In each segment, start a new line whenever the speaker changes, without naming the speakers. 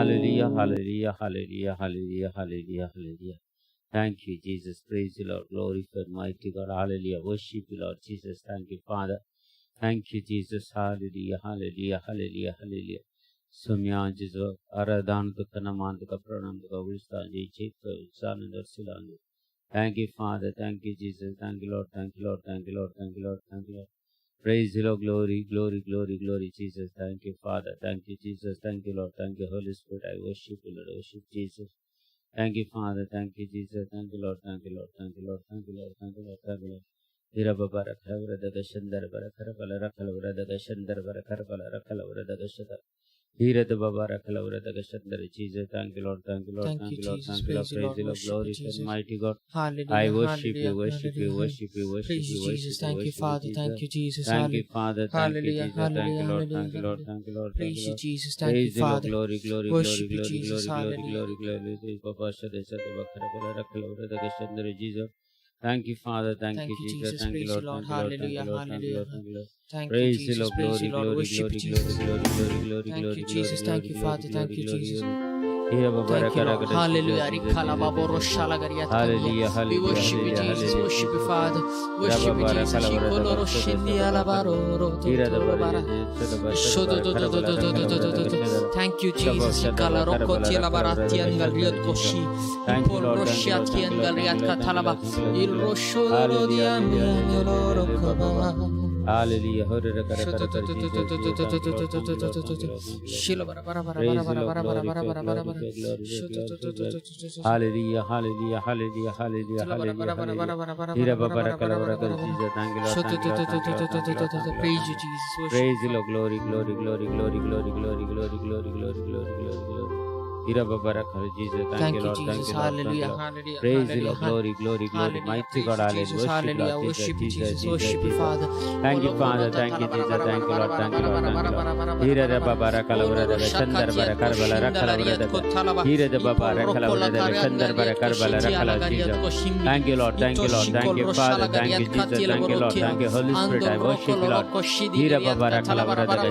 Hallelujah, hallelujah, hallelujah, hallelujah, hallelujah, hallelujah. Thank you, Jesus. Praise you, Lord. Glorify mighty God. Hallelujah. Worship you, Lord Jesus. Thank you, Father. Thank you, Jesus. Hallelujah, hallelujah, hallelujah, hallelujah. Soumya जेजो आराधन तुका नमान तुका प्रणाम तुका उलस्ता जी दर्शिला. Thank you, Father. Thank you, Jesus. Thank you, Lord. Thank you, Lord. Thank you, Lord. Thank you, Lord. Thank you, Lord. Praise the Lord. Glory, glory, glory, glory, Jesus. Thank you, Father. Thank you, Jesus. Thank you, Lord. Thank you, Holy Spirit. I worship you, Lord. I worship Jesus. Thank you, Father. Thank you, Jesus. Thank you, Lord. Thank you, Lord. Thank you, Lord. Thank you, Lord. Thank you, Lord. Thank you, Lord. Jesus, thank you, Lord. Thank you, Lord.
Thank
Thank
you,
you, Lord.
Jesus.
Thank you, Lord.
Praise you,
Praise
Lord.
you, Lord.
Worship you,
Glory to
Jesus.
mighty God.
Hallelujah.
I worship you,
Hallelujah.
worship you,
Hallelujah.
worship you, worship
Praise
you,
you,
worship
Jesus.
you,
Thank you,
worship you,
Father. Thank
Jesus.
you, Jesus.
Thank you,
Hallelujah.
Father. Thank you,
Hallelujah.
Jesus. Thank you,
Hallelujah.
Lord.
Hallelujah.
Thank you, Lord.
Hallelujah.
Thank you, Lord. Thank
Praise
you,
you,
Lord.
Jesus. Thank you,
Praise the Lord.
Father.
Glory, glory, glory,
Worship you,
glory,
Jesus.
glory, glory,
Hallelujah.
glory, glory. Jesus. Thank you, Father. Thank
Thank
you,
you,
Jesus.
Jesus.
Thank you,
Praise you,
Lord.
Lord.
Thank you, Lord. Thank you,
Hallelujah.
Lord. Thank you,
Hallelujah.
Lord. Thank you, Lord.
Thank you,
Praise the
Jesus.
Lord.
Praise you,
Glory,
Lord.
glory,
Worship you,
glory, glory,
Jesus.
glory, glory, glory,
Thank you,
glory, glory,
Jesus. Thank
glory,
you,
glory,
Father.
glory,
Thank you,
glory,
Jesus.
glory.
Thank you, Lord. Hallelujah.
Hallelujah,
We
hallelujah,
worship you,
hallelujah,
Jesus.
hallelujah,
Worship you,
Jesus.
Father. Worship you, Jesus. Thank you, Jesus.
Thank you, Lord. Thank you, Lord. Thank you, Lord. Thank you, Lord. Thank you, Lord. Hallelujah, hallelujah. Hallelujah, hallelujah, hallelujah, hallelujah, hallelujah, hallelujah. Jesus, thank you, Lord, thank you, Lord, thank you, Lord, thank you, Lord, thank you, Lord.
Praise you, Jesus.
Praise the Lord, glory, glory, glory, glory, glory, glory, glory, glory, glory, glory, glory, glory. Jesus, thank you,
Thank you,
Lord, thank
Jesus.
you, Lord, thank you,
Hallelujah.
Lord.
Hallelujah.
Praise the Lord,
Hallelujah.
glory, glory, glory.
Hallelujah.
Mighty
Praise
God,
you,
hallelujah.
Jesus.
Worship
Hallelujah.
Lord, Jesus,
Worship you,
Jesus,
Jesus.
Jesus,
Worship you,
Jesus.
Father.
Thank you, Father. Thank you, Jesus. Thank you, Lord. Thank you, Lord. Thank you, Lord. Hira Baba Rakala Shandar Bara Karbala Rakala Hira Baba Rakala Shandar Bara Karbala Rakala Jesus. Thank you, Lord. Thank you, Lord. Thank you, Father. Thank you, Jesus. Thank you, Lord. Thank you, Holy Spirit. I worship you, Lord. Hira Baba Rakala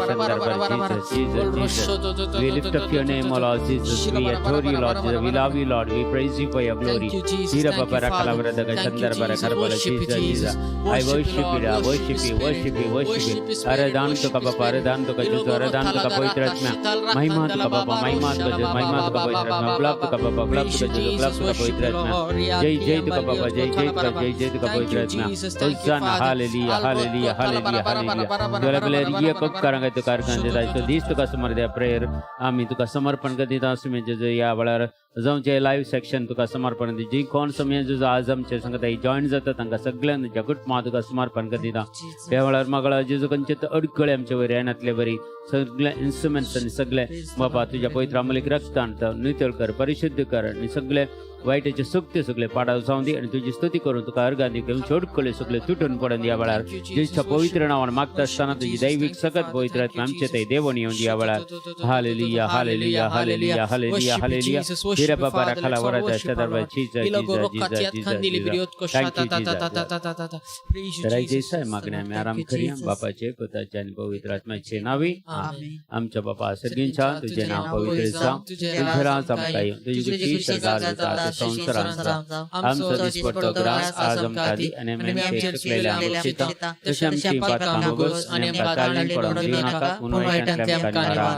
Shandar Bara Jesus, Jesus, Jesus. We lift up your name, O Lord Jesus. We adore you, Lord Jesus. We love you, Lord. We praise you for your glory.
Thank you, Jesus.
Hira
Thank
Baba
you,
Rakala
Father. Thank you,
Shandar Bara
Jesus.
Karbala
Worship you,
Jesus,
Jesus.
Jesus. I
Worship you,
worship you,
Lord.
I
Worship
worship
you,
you,
Spirit.
worship you, worship you.
Worship you, Spirit.
आराधन
Worship
तुका
you,
बापा,
Spirit.
आराधन तुका जेजू, आराधन तुका पवित्र आत्मा, महिमा तुका बापा, महिमा तुका जेजू, महिमा तुका पवित्र आत्मा, गुलाब तुका बापा, गुलाब
Praise
तुका
you,
जेजू, गुलाब
Jesus.
तुका
Worship
पवित्र
you,
आत्मा,
Lord.
जय जय तुका बापा, जय जय तुका, जय जय तुका
Thank
पवित्र
you,
आत्मा.
Jesus. Thank you,
hosanna,
Father.
Hallelujah, hallelujah, hallelujah, hallelujah. देवाला पयले एक उपकारांक तुका अर्घान दिता. तो दीस तुका समर द्या प्रेयर आमी तुका समर्पण करीता. आसूं जेजू ह्या वेळार जावचे लायव्ह सेक्शन तुका समर्पण दी. जी कोण समय जेजू आज आमचे संगता जॉईन जाता तांकां सगळ्यांक तुज्या कुटुंबा तुका समर्पण करीता. त्या वेळार म्हाका जेजू खंयचे अडकळे आमचे वयर येनातले बरी सगळे इन्स्ट्रुमेंट्स आनी सगळे बाबा तुज्या पवित्र अमलीक रक्तान नितळ कर, परिशुद्ध कर आनी सगळे वायटाचे सुक्ते सगळे पाडा जावं दी आनी तुजी स्तुती करून तुका अर्घां दी. घेवन अडकळे सगळे तुटून पडून ह्या वेळार जेजूच्या पवित्र नांवान मागता आसतना तुजी दैवीक सकत पवित्र आत्मा आमचे थंय देवण येवन ह्या वेळार. Hallelujah, hallelujah, hallelujah, hallelujah, hallelujah. Hira Baba Rakala Varada Shadarba Jesus, Jesus, Jesus, Jesus, Jesus. Thank you, Jesus.
Praise you,
तर
Jesus.
जैसा मागण्या आम्ही आराम
Thank you,
करूया.
Jesus.
बापाचे, पुताचे आणि पवित्र आत्म्याचे नावे.
आमेन.
आमच्या बापा सर्गींच्या, तुझे नाव पवित्र जावं, तुझे राज आमकां येवं, तुजी खुशी स्वर्गार जाता संवसारांत जावं. आमचो दिसपट्टो ग्रास आज आमकां दी आनी आमी आमचे चुकलेले आमकां शिता तशें आमची पातकां भोगोस आनी आमकां ताळणी पडोवंक दिवं नाका, पूण वायटांतले आमकां निवार.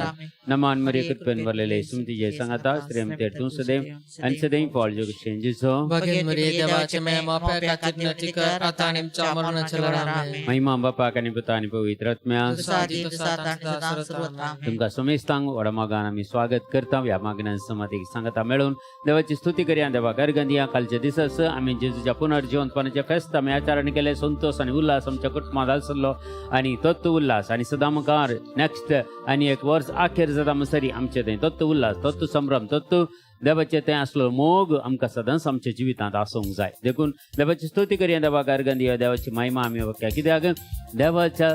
नमान मरिये, कृपेन भरलेले, सुम तुजे सांगाता, स्त्रियांत तूं सदैव आनी सदैव फळ जोगशें जेजू.
भगीन मरिये, देवाचे माये, पाप्यां खातीर विनंती कर, आता आनी आमच्या मरणाच्या वेळार. आमेन.
महिमा बापाक आनी पुता आनी पवित्र आत्म्याक.
जसो आदी तसो आतां आनी सदां सर्वत्र. आमेन.
तुमकां समेस्तांक व्हडा मोगान आमी स्वागत करता. ह्या मागण्यान समाधीक सांगता मेळून देवाची स्तुती करया, देवाक अर्घां दिया. कालच्या दिसास आमी जेजूच्या पुनर्जिवंतपणाचें फेस्त आमी आचरण केलें. संतोष आनी उल्हास आमच्या कुटुंबांत आसलो आनी तोच उल्हास आनी सदां मुखार नेक्स्ट आनी एक वर्स अखेर जाता म्हणसर आमचें थंय तोच उल्हास, तोच संभ्रम, तोच देवाचें तें आसलो मोग आमकां सदांच आमच्या जिवितांत आसूंक जाय. देखून देवाची स्तुती करया, देवाक अर्घां दिया, देवाची महिमा आमी वखया. कित्याक देवाच्या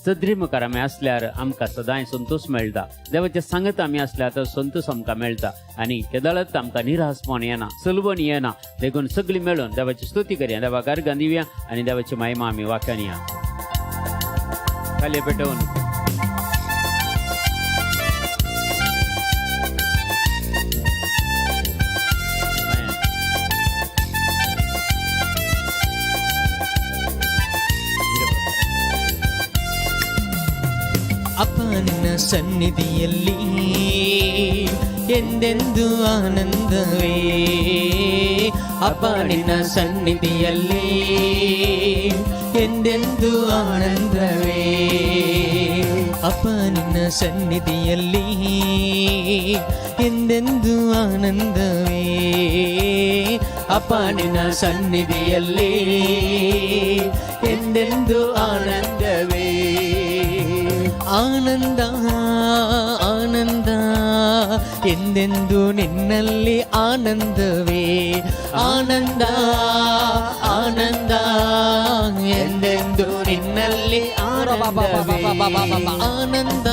सदरी मुखार आमी आसल्यार आमकां सदांय संतोष मेळटा. देवाच्या सांगत आमी आसल्यार तर संतोष आमकां मेळटा आनी केदळच आमकां निराशपण येना, सलवण येना. देखून सगळीं मेळून देवाची स्तुती करया, देवाक अर्घां दिवया आनी देवाची महिमा आमी वाखाणया. खाली पेटोवन.
ನಿನ್ನ ಸನ್ನಿಧಿಯಲ್ಲಿ ಎಂದೆಂದು ಆನಂದವೇ. ಅಪ್ಪ ನಿನ್ನ ಸನ್ನಿಧಿಯಲ್ಲಿ ಎಂದೆಂದು ಆನಂದವೇ. ಅಪ್ಪ ನಿನ್ನ ಸನ್ನಿಧಿಯಲ್ಲಿ ಎಂದೆಂದು ಆನಂದವೇ. ಅಪ್ಪ ನಿನ್ನ ಸನ್ನಿಧಿಯಲ್ಲಿ ಎಂದೆಂದು ಆನಂದವೇ. ಆನಂದ ಆನಂದ ಎಂದೆಂದು ನಿನ್ನಲ್ಲಿ ಆನಂದವೇ. ಆನಂದ ಆನಂದ ಎಂದೆಂದು ನಿನ್ನಲ್ಲಿ ಆನಂದವೇ. ಆನಂದ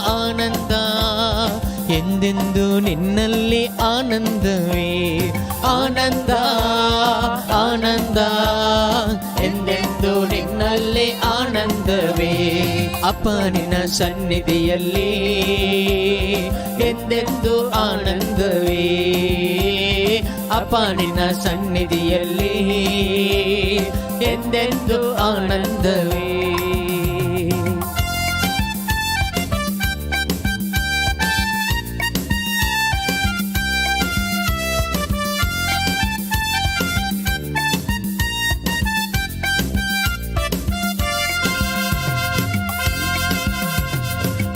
ಆನಂದ ಎಂದೆಂದು ನಿನ್ನಲ್ಲಿ ಆನಂದವೇ. ಆನಂದ ಆನಂದ ಎಂದೆಂದು ನಿನ್ನಲ್ಲಿ ಆನಂದವೇ. ಅಪ್ಪ ನಿನ್ನ ಸನ್ನಿಧಿಯಲ್ಲಿ ಎಂದೆಂದು ಆನಂದವೇ. ಅಪ್ಪ ನಿನ್ನ ಸನ್ನಿಧಿಯಲ್ಲಿ ಎಂದೆಂದು ಆನಂದವೇ.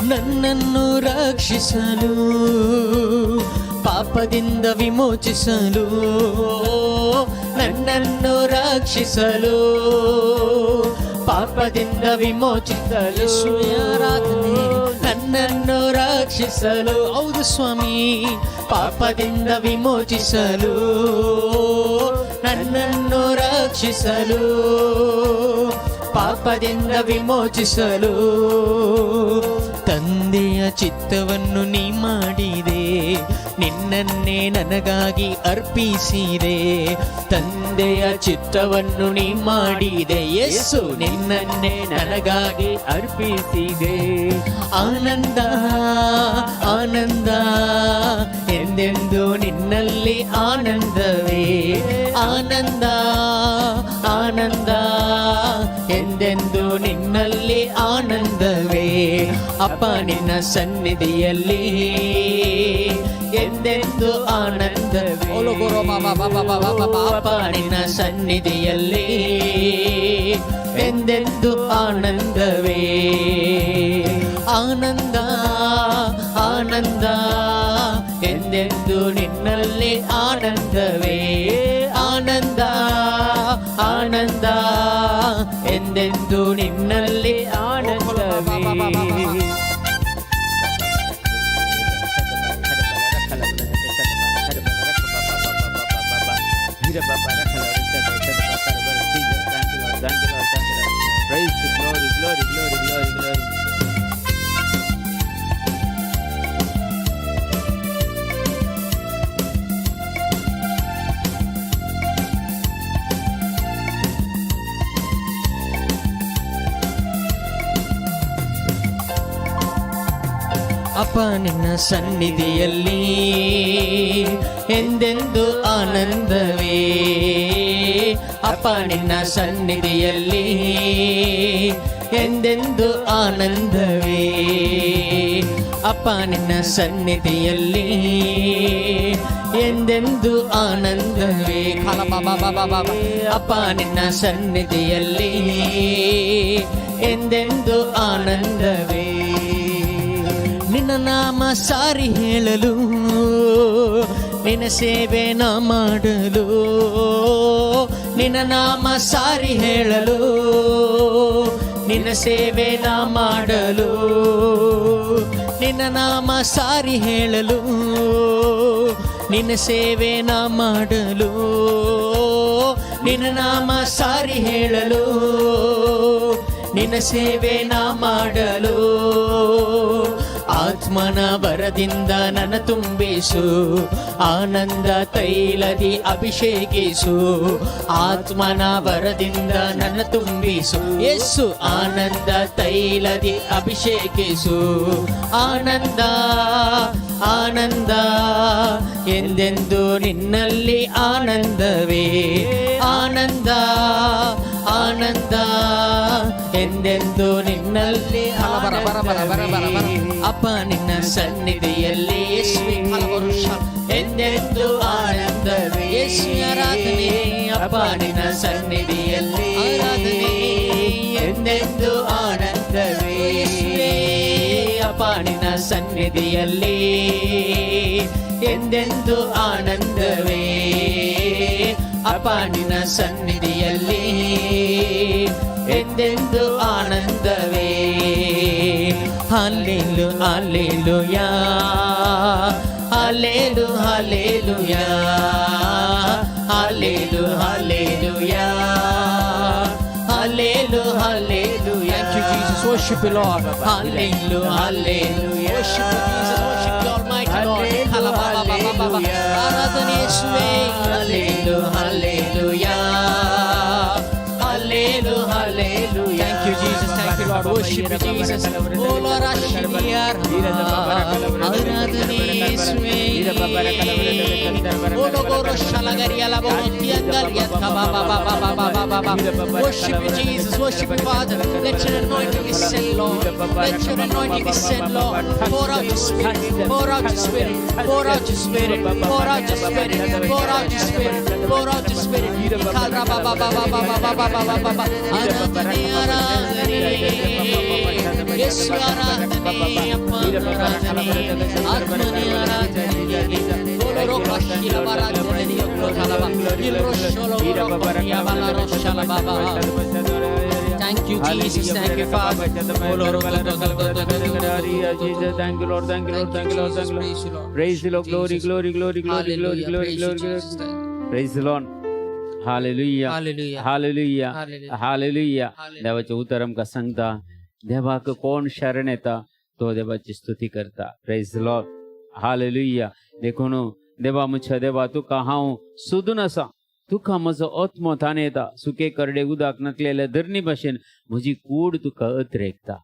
ನನ್ನನ್ನು ರಕ್ಷಿಸಲು, ಪಾಪದಿಂದ ವಿಮೋಚಿಸಲು, ನನ್ನನ್ನು ರಕ್ಷಿಸಲು, ಪಾಪದಿಂದ ವಿಮೋಚಿಸಲು. ಯೇಸುವೇ ಆರಾಧನೆ. ನನ್ನನ್ನು ರಕ್ಷಿಸಲು, ಹೌದು ಸ್ವಾಮಿ, ಪಾಪದಿಂದ ವಿಮೋಚಿಸಲು, ನನ್ನನ್ನು ರಕ್ಷಿಸಲು, ಪಾಪದಿಂದ ವಿಮೋಚಿಸಲು. ತಂದೆಯ ಚಿತ್ತವನ್ನು ನೀ ಮಾಡಿದೆ, ನಿನ್ನನ್ನೇ ನನಗಾಗಿ ಅರ್ಪಿಸಿದೆ. ತಂದೆಯ ಚಿತ್ತವನ್ನು ನೀ ಮಾಡಿದೆ ಯೇಸು, ನಿನ್ನನ್ನೇ ನನಗಾಗಿ
ಅರ್ಪಿಸಿದೆ.
ಆನಂದ ಆನಂದ ಎಂದೆಂದು ನಿನ್ನಲ್ಲಿ ಆನಂದವೇ. ಆನಂದ ಆನಂದ ಎಂದೆಂದು ನಿನ್ನಲ್ಲಿ ಆನಂದವೇ. ಅಪ್ಪ ನಿನ್ನ ಸನ್ನಿಧಿಯಲ್ಲಿ ಎಂದೆಂದು ಆನಂದವೇ. ಅಪ್ಪ ನಿನ್ನ ಸನ್ನಿಧಿಯಲ್ಲಿ ಎಂದೆಂದು ಆನಂದವೇ. ಆನಂದ ಆನಂದ ಎಂದೆಂದು ನಿನ್ನಲ್ಲಿ ಆನಂದವೇ. ಆನಂದ ಆನಂದ ಎಂದೆಂದು ನಿನ್ನಲ್ಲಿ ಆನಂದವೇ.
Praise the glory, glory, glory, glory, glory.
ಅಪ್ಪ ನಿನ್ನ ಸನ್ನಿಧಿಯಲ್ಲಿ ಎಂದೆಂದು ಆನಂದವೇ. ಅಪ್ಪ ನಿನ್ನ ಸನ್ನಿಧಿಯಲ್ಲಿ ಎಂದೆಂದು ಆನಂದವೇ. ಅಪ್ಪ ನಿನ್ನ ಸನ್ನಿಧಿಯಲ್ಲಿ ಎಂದೆಂದು ಆನಂದವೇ. ಅಪ್ಪ ನಿನ್ನ ಸನ್ನಿಧಿಯಲ್ಲಿ ಎಂದೆಂದು ಆನಂದವೇ. ನಿನ್ನ ನಾಮ ಸಾರಿ ಹೇಳಲು, ನಿನ್ನ ಸೇವೆ ನಾ ಮಾಡಲು, ನಿನ್ನ ನಾಮ ಸಾರಿ ಹೇಳಲು, ನಿನ್ನ ಸೇವೆ ನಾ ಮಾಡಲು, ನಿನ್ನ ನಾಮ ಸಾರಿ ಹೇಳಲು, ನಿನ್ನ ಸೇವೆ ನಾ ಮಾಡಲು, ನಿನ್ನ ನಾಮ ಸಾರಿ ಹೇಳಲು, ನಿನ್ನ ಸೇವೆ ನಾ ಮಾಡಲು. ಆತ್ಮನ ಬರದಿಂದ ನನ್ನ ತುಂಬಿಸು, ಆನಂದ ತೈಲದಿ ಅಭಿಷೇಕಿಸು. ಆತ್ಮನ ಬರದಿಂದ ನನ್ನ ತುಂಬಿಸು ಯೇಸು, ಆನಂದ ತೈಲದಿ ಅಭಿಷೇಕಿಸು. ಆನಂದ ಆನಂದ ಎಂದೆಂದು ನಿನ್ನಲ್ಲಿ ಆನಂದವೇ. ಆನಂದ ಆನಂದ ಎಂದೆಂದು ನಿನ್ನಲ್ಲಿ ಆನಂದವೇ. ಅಪ್ಪ ನಿನ್ನ ಸನ್ನಿಧಿಯಲ್ಲಿ ಎಂದೆಂದು ಆನಂದವೇ.
ಯೇಸುವೆ ಆರಾಧನೆ.
ಅಪ್ಪ ನಿನ್ನ ಸನ್ನಿಧಿಯಲ್ಲಿ
ಆರಾಧನೆ.
ಎಂದೆಂದು ಆನಂದವೇ.
ಯೇಸುವೇ.
ಅಪ್ಪ ನಿನ್ನ ಸನ್ನಿಧಿಯಲ್ಲಿ ಎಂದೆಂದು ಆನಂದವೇ. ಅಪ್ಪ ನಿನ್ನ ಸನ್ನಿಧಿಯಲ್ಲಿ ಎಂದೆಂದು ಆನಂದವೇ. Hallelu hallelujah, hallelu hallelujah, hallelu hallelujah, hallelu hallelujah.
Thank you, Jesus. Worship you, Lord.
Hallelujah, hallelujah.
Worship you, Jesus. Worship you, Almighty Lord.
Hallelujah.
ಆರಾಧನೆ ಯೇಸುವೇ.
Hallelu hallelujah, hallelu hallelujah.
Thank you, Jesus. Thank you, Lord. Worship you, Jesus. Oh, Lord, ಆರಾಧನೆ ಯೇಸುವೇ. Oh, Lord, Worship you, Jesus. Worship you, Father. Let your anointing descend, Lord. Let your anointing descend, Lord. Pour out your spirit. Pour out your spirit. Pour out your spirit. Pour out your spirit. Pour out your spirit. Pour out your spirit. ಆರಾಧನೆ, ಆರಾಧನೆ. ಯೇಸು ಆರಾಧನೆ, ಅಪ್ಪ ಆರಾಧನೆ, ಆತ್ಮನೇ ಆರಾಧನೆ. Thank you, Jesus. Thank you, Father.
Thank you, Lord. Thank you, Lord. Thank you, Lord. Thank you, Lord.
Praise you, Lord.
Praise the Lord. Glory, glory, glory, glory, glory,
Hallelujah.
glory,
Praise you,
glory, glory.
Jesus. Thank you.
Praise the Lord. Hallelujah.
Hallelujah.
Hallelujah.
Hallelujah.
Hallelujah.
Hallelujah.
देवाचें उतर आमकां सांगता, देवाक कोण शरण येता तो देवाची स्तुती करता. Praise the Lord. Hallelujah. देखून देवा म्हज्या देवा, तुका हांव सोदून आसा, तुका म्हजो आत्मो ताणेता. सुके करडे उदक नासलेल्या धरणी भाशेन म्हजी कूड तुका अत्रेकता.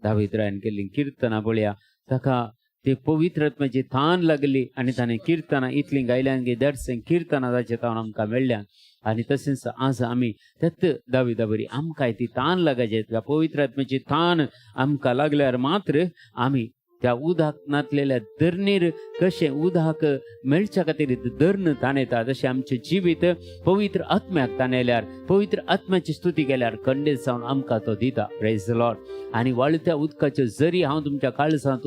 दावीद रायान केल्ली किर्तनां पळया, ताका ते पवित्र आत्म्याची तान लागली आनी ताणें किर्तनां इतलीं गायल्यान की देडशें किर्तनां ताचे तावन आमकां मेळ्ळ्यान. आनी तशेंच आज आमी त्याच दाविदा बरी आमकांय ती तान लागायची. त्या पवित्र आत्म्याची तान आमकां लागल्यार मात्र आमी त्या उदक नासलेल्या धरणीर कशें उदक मेळच्या खातीर धरण ताणेता, तशें आमचें जिवीत पवित्र आत्म्याक ताणेल्यार, पवित्र आत्म्याची स्तुती केल्यार खंडीत जावन आमकां तो दिता. Praise the Lord. आनी वाळत्या उदकाच्यो जरी हांव तुमच्या काळजांत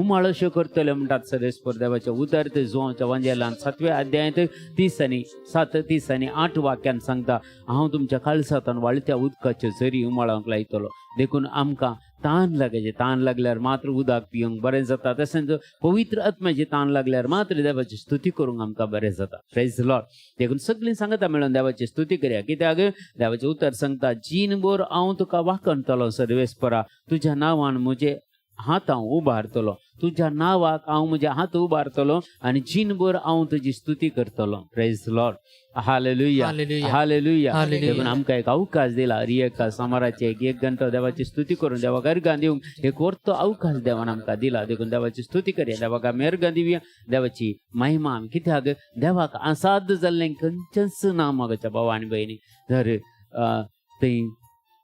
उमाळश्यो करतले म्हणटात सदेस्पर देवाच्या उतर ते जुवांच्या वांजेलान 7व्या अध्यायांत 30 आनी 7, 30 आनी 8 वाक्यान सांगता, हांव तुमच्या काळजांत वाळत्या उदकाच्यो जरी उमाळांक लायतलो. देखून आमकां तान लागायचें. तान लागल्यार मात्र उदक पिवंक बरें जाता, तशेंच पवित्र आत्म्याची तान लागल्यार मात्र देवाची स्तुती करूंक आमकां बरें जाता. Praise the Lord. देखून सगळीं सांगता मेळून देवाची स्तुती करया, कित्याक देवाचें उतर सांगता, जीणभर हांव तुका वाखणतलो सर्वेस्परा, तुज्या नांवान म्हजे हात हांव उबारतलो, तुज्या नांवाक हांव म्हजे हात उबारतलो आनी जीणभर हांव तुजी स्तुती करतलो. Praise the Lord. Hallelujah.
Hallelujah.
Hallelujah.
Hallelujah.
देखून आमकां एक अवकाश दिला हर एका सोमाराचे एक घंटो देवाची स्तुती करून देवाक अर्गां दिवंक एक वर्तो अवकाश देवान आमकां दिला. देखून देवाची स्तुती करया, देवाक आमी अर्गां दिवया, देवाची महिमा आमी, कित्याक देवाक असाध्य जाल्लें खंयचेंच ना म्हज्या भाव आनी भयणी. तर थंय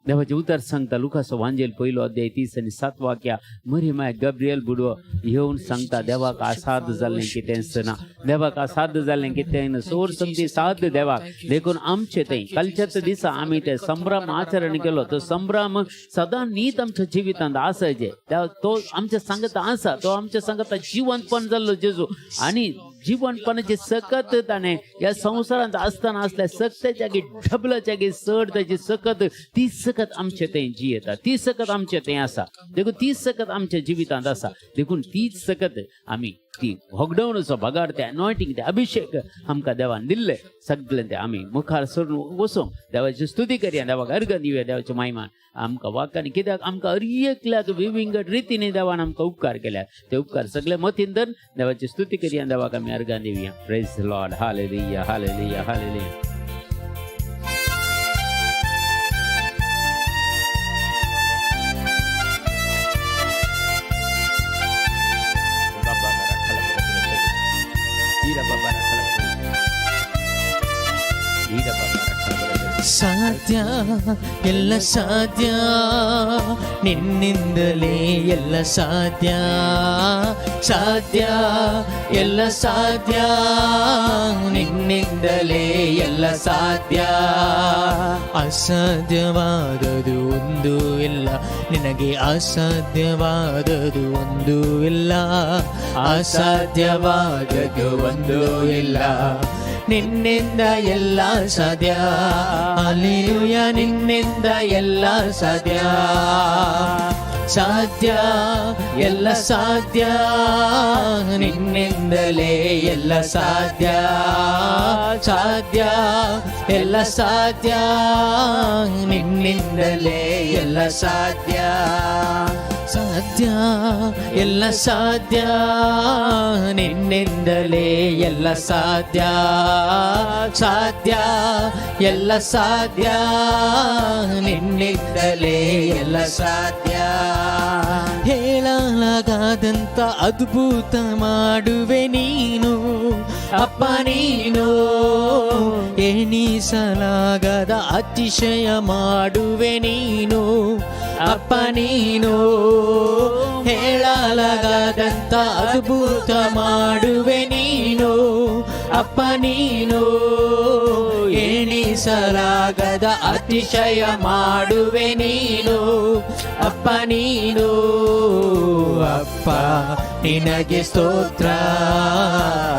देवाचें उतर सांगता लुकासो वांजेल 1 अध्याय 30 आनी 7 वाक्या, मरी माय गब्रियल बुडवो येवन सांगता, देवाक असाध्य जाल्लें कितेंच ना, देवाक असाध्य जाल्लें कितें ना, सोर संदी साध्य देवाक. देखून आमचे थंय कालच्याच दिसा आमी ते संभ्रम आचरण केलो, तो संभ्रम सदां नीत आमच्या जिवितांत आसायचे. तो आमच्या सांगता आसा, तो आमच्या सांगता जिवंतपण जाल्लो जेजू, आनी जिवंतपणाची सकत ताणें ह्या संवसारांत आसतना आसल्या सकतेच्या गी ढबलाच्या गी चड ताची सकत, ती सकत आमचे थंय जियेता, ती सकत आमचे थंय आसा. देखून ती सकत आमच्या जिवितांत आसा. देखून तीच सकत आमी ती होगडवणचो भगार, ते अनॉयटींग, ते अभिषेक आमकां देवान दिल्ले सगळें ते आमी मुखार सरून वचोंक देवाची स्तुती करया, देवाक अर्गां दिवया, देवाचे महिमान आमकां वाकांनी, कित्याक आमकां हर एकल्याक विविंगड रितीने देवान आमकां उपकार केल्या, ते उपकार सगळे मतीन धरून देवाची स्तुती करया, देवाक आमी अर्गां दिवया. Praise the Lord. Hallelujah. Hallelujah. Hallelujah.
ಸಾಧ್ಯ, ಎಲ್ಲ ಸಾಧ್ಯ, ನಿನ್ನಿಂದಲೇ ಎಲ್ಲ ಸಾಧ್ಯ. ಸಾಧ್ಯ, ಎಲ್ಲ ಸಾಧ್ಯ, ನಿನ್ನಿಂದಲೇ ಎಲ್ಲ ಸಾಧ್ಯ. ಅಸಾಧ್ಯವಾದದು ಒಂದು ಇಲ್ಲ, ನಿನಗೆ ಅಸಾಧ್ಯವಾದದು ಒಂದು ಇಲ್ಲ. ಅಸಾಧ್ಯವಾದದು ಒಂದು ಇಲ್ಲ, ನಿನ್ನಿಂದ ಎಲ್ಲ ಸಾಧ್ಯ. ಅಲ್ಲಿಯ ನಿನ್ನಿಂದ ಎಲ್ಲ ಸಾಧ್ಯ. ಸಾಧ್ಯ, ಎಲ್ಲ ಸಾಧ್ಯ, ನಿನ್ನಿಂದಲೇ ಎಲ್ಲ ಸಾಧ್ಯ. ಸಾಧ್ಯ, ಎಲ್ಲ ಸಾಧ್ಯ, ನಿನ್ನಿಂದಲೇ ಎಲ್ಲ ಸಾಧ್ಯ. ಸಾಧ್ಯ, ಎಲ್ಲ ಸಾಧ್ಯ, ನಿನ್ನಿಂದಲೇ ಎಲ್ಲ ಸಾಧ್ಯ. ಸಾಧ್ಯ, ಎಲ್ಲ ಸಾಧ್ಯ, ನಿನ್ನಿಂದಲೇ ಎಲ್ಲ ಸಾಧ್ಯ. ಹೇಳಲಾಗದಂತ ಅದ್ಭುತ ಮಾಡುವೆ ನೀನು ಅಪ್ಪ ನೀನು. ಎಣಿಸಲಾಗದ ಅತಿಶಯ ಮಾಡುವೆ ನೀನು ಅಪ್ಪ ನೀನು. ಹೇಳಲಾಗದಂತ ಅದ್ಭುತ ಮಾಡುವೆ ನೀನು ಅಪ್ಪ ನೀನು. ಎಣಿಸಲಾಗದ ಅತಿಶಯ ಮಾಡುವೆ ನೀನು ಅಪ್ಪ ನೀನು. ಅಪ್ಪ ನಿನಗೆ ಸ್ತೋತ್ರ,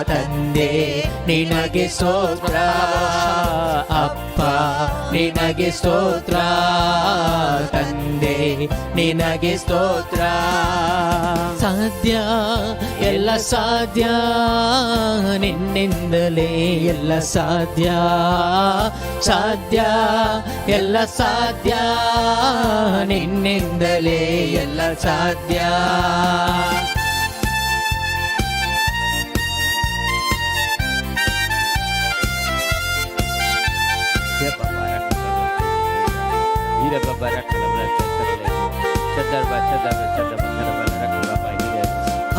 ತಂದೆ ನಿನಗೆ ಸ್ತೋತ್ರ. ಅಪ್ಪ ನಿನಗೆ ಸ್ತೋತ್ರ, ತಂದೆ ನಿನಗೆ ಸ್ತೋತ್ರ. ಸಾಧ್ಯ, ಎಲ್ಲ ಸಾಧ್ಯ, ನಿನ್ನಿಂದಲೇ ಎಲ್ಲ ಸಾಧ್ಯ. ಸಾಧ್ಯ, ಎಲ್ಲ ಸಾಧ್ಯ, ನಿನ್ನಿಂದಲೇ ಎಲ್ಲ ಸಾಧ್ಯ.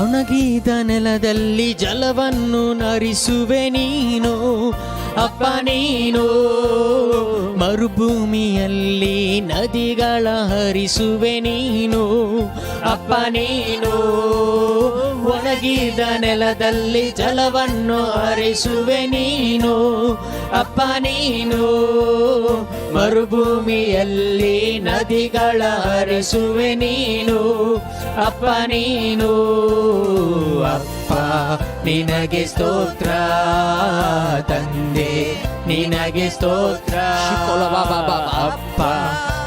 ಒಣಗಿದ ನೆಲದಲ್ಲಿ ಜಲವನ್ನು ಹರಿಸುವೆ ನೀನು ಅಪ್ಪ ನೀನು. ಮರುಭೂಮಿಯಲ್ಲಿ ನದಿಗಳ ಹರಿಸುವೆ ನೀನು ಅಪ್ಪ ನೀನು. ಒಣಗಿದ ನೆಲದಲ್ಲಿ ಜಲವನ್ನು ಹರಿಸುವೆ ನೀನು ಅಪ್ಪ ನೀನು. ಮರುಭೂಮಿಯಲ್ಲಿ ನದಿಗಳ ಹರಿಸುವೆ ನೀನು ಅಪ್ಪ ನೀನು. ಅಪ್ಪ ನಿನಗೆ ಸ್ತೋತ್ರ, ತಂದೆ ನಿನಗೆ ಸ್ತೋತ್ರ. ಅಪ್ಪ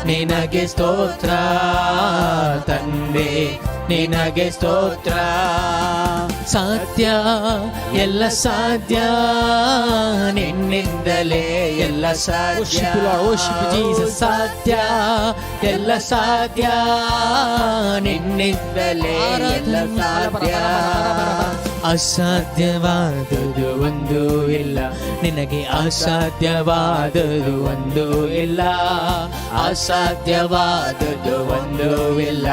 ನಿನಗೆ ಸ್ತೋತ್ರ, ತಂದೆ ನಿನಗೆ ಸ್ತೋತ್ರ. ಸಾಧ್ಯ, ಎಲ್ಲ ಸಾಧ್ಯ, ನಿನ್ನಿಂದಲೇ ಎಲ್ಲ ಸಾಧ್ಯ.
Worship you, Lord. Worship you, Jesus.
ಸಾಧ್ಯ, ಎಲ್ಲ ಸಾಧ್ಯ, ನಿನ್ನಿಂದಲೇ ಎಲ್ಲ ಸಾಧ್ಯ. ಅಸಾಧ್ಯವಾದುದು ಒಂದು ಇಲ್ಲ, ನಿನಗೆ ಅಸಾಧ್ಯವಾದುದು ಒಂದು ಇಲ್ಲ. ಅಸಾಧ್ಯವಾದುದು ಒಂದು ಇಲ್ಲ,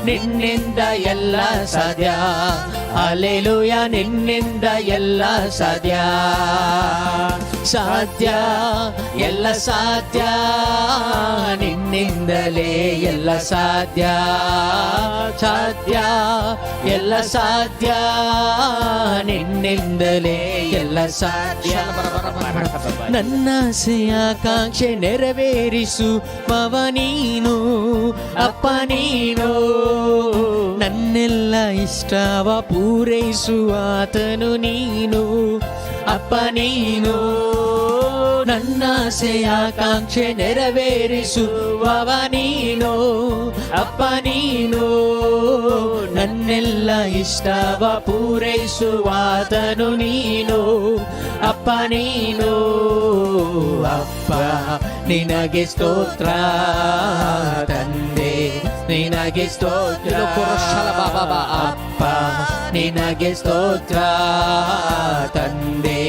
ನಿನ್ನಿಂದ ಎಲ್ಲ ಸಾಧ್ಯ. ಅಲೆಲುಯ, ನಿನ್ನಿಂದ ಎಲ್ಲ ಸಾಧ್ಯ. ಸಾಧ್ಯ, ಎಲ್ಲ ಸಾಧ್ಯ, ನಿನ್ನಿಂದಲೇ ಎಲ್ಲ ಸಾಧ್ಯ. ಸಾಧ್ಯ, ಎಲ್ಲ ಸಾಧ್ಯ, ನಿನ್ನಿಂದಲೇ ಎಲ್ಲ ಸಾಧ್ಯ. ನನ್ನ ಆಸೆಯಾಕಾಂಕ್ಷೆ ನೆರವೇರಿಸು ಪವ ನೀನು ಅಪ್ಪ ನೀನು. ನನ್ನೆಲ್ಲ ಇಷ್ಟವ ಪೂರೈಸುವ ಆತನು ನೀನು ಅಪ್ಪ ನೀನು. ನನ್ನ ಆಸೆಯಾಕಾಂಕ್ಷೆ ನೆರವೇರಿಸುವವ ನೀನು ಅಪ್ಪ ನೀನು. ನನ್ನೆಲ್ಲ ಇಷ್ಟವ ಪೂರೈಸುವಾತನು ನೀನು ಅಪ್ಪ ನೀನು. ಅಪ್ಪ ನಿನಗೆ ಸ್ತೋತ್ರ, ತಂದೆ ನಿನಗೆ ಸ್ತೋತ್ರ. ಅಪ್ಪ ನಿನಗೆ ಸ್ತೋತ್ರ, ತಂದೆ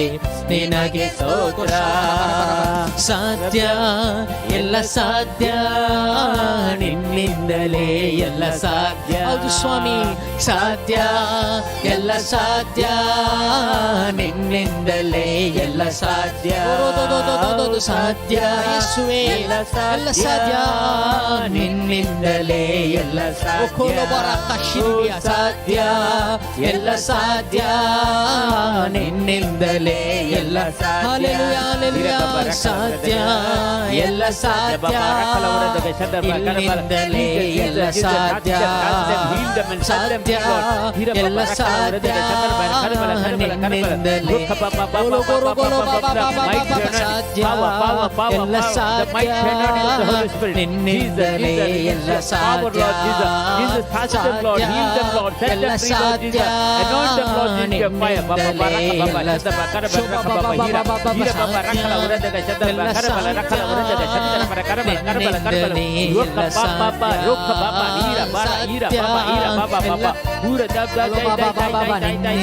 ನಿನಗೆ ಸ್ತೋತ್ರ. ಸಾಧ್ಯ, ಎಲ್ಲ ಸಾಧ್ಯ, ನಿನ್ನಿಂದಲೇ ಎಲ್ಲ ಸಾಧ್ಯ. ನಿನ್ನಿಂದಲೇ ಎಲ್ಲ ಸಾಧ್ಯ. ಹೌದು ಸ್ವಾಮಿ, ಸಾಧ್ಯ, ಎಲ್ಲ ಸಾಧ್ಯ, ನಿನ್ನಿಂದಲೇ ಎಲ್ಲ ಸಾಧ್ಯ. ಸಾಧ್ಯ ಯೇಸುವೇ, ಎಲ್ಲ ಸಾಧ್ಯ, ನಿನ್ನಿಂದಲೇ ಎಲ್ಲ ಸಾಧ್ಯ. ಸಾಧ್ಯ, ಎಲ್ಲ ಸಾಧ್ಯ, ನಿನ್ನಿಂದಲೇ ಎಲ್ಲ ಸಾಧ್ಯ. ಸಾಧ್ಯ, ಎಲ್ಲ ಸಾಧ್ಯ, ನಿನ್ನಿಂದಲೇ ಎಲ್ಲ ಸಾಧ್ಯ. ಸಾಧ್ಯ, ಎಲ್ಲ ಸಾಧ್ಯ, ನಿನ್ನಿಂದಲೇ. ಸಾಧ್ಯ, ಎಲ್ಲ ಸಾಧ್ಯ, ನಿನ್ನಿಂದಲೇ ಎಲ್ಲ ಸಾಧ್ಯ. ಸಾಧ್ಯ, ಎಲ್ಲ ಸಾಧ್ಯ, ನಿನ್ನಿಂದಲೇ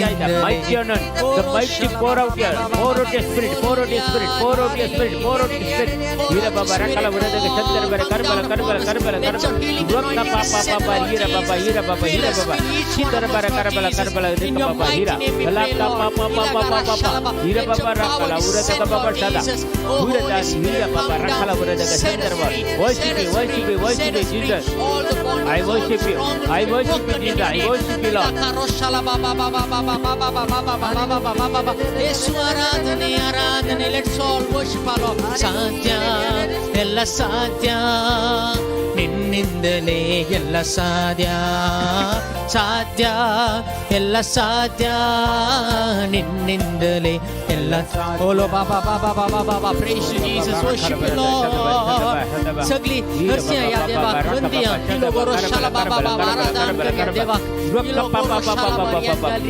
ಎಲ್ಲ.
Mighty anoint, the mighty pour out your, pour out your spirit, pour out your spirit, pour out your spirit, pour out your spirit. Hira baba rakala uradaga chandra bara karbala karbala karbala karbala. Rokka pa pa pa pa hira baba hira baba hira baba. Chindra bara karbala karbala rika baba hira. Lakka pa pa pa pa pa pa pa. Hira baba rakala uradaga baba sada. Urada hira baba rakala uradaga chandra bara. Worship you, worship you, worship you, Jesus. I worship you. I worship you, Jesus. I worship you, Lord.
ಯೇಸು ಆರಾಧನೆ, ಆರಾಧನೆ. Let's all worship our Lord. ಸಾಧ್ಯ, ಎಲ್ಲ ಸಾಧ್ಯ, ನಿನ್ನಿಂದಲೇ ಎಲ್ಲ ಸಾಧ್ಯ. ಸಾಧ್ಯ, ಎಲ್ಲ ಸಾಧ್ಯ, ನಿನ್ನಿಂದಲೇ ಎಲ್ಲ. ಓಲೋ ಬಾಬಾ ಬಾಬಾ ಬಾಬಾ ಬಾಬಾ. Praise you, Jesus. Worship you, Lord. सगळी हरसिया या देवा वंदिया किलो गोरो शाला बाबा बाबा. आराधना करूया देवा. किलो गोरो शाला बाबा.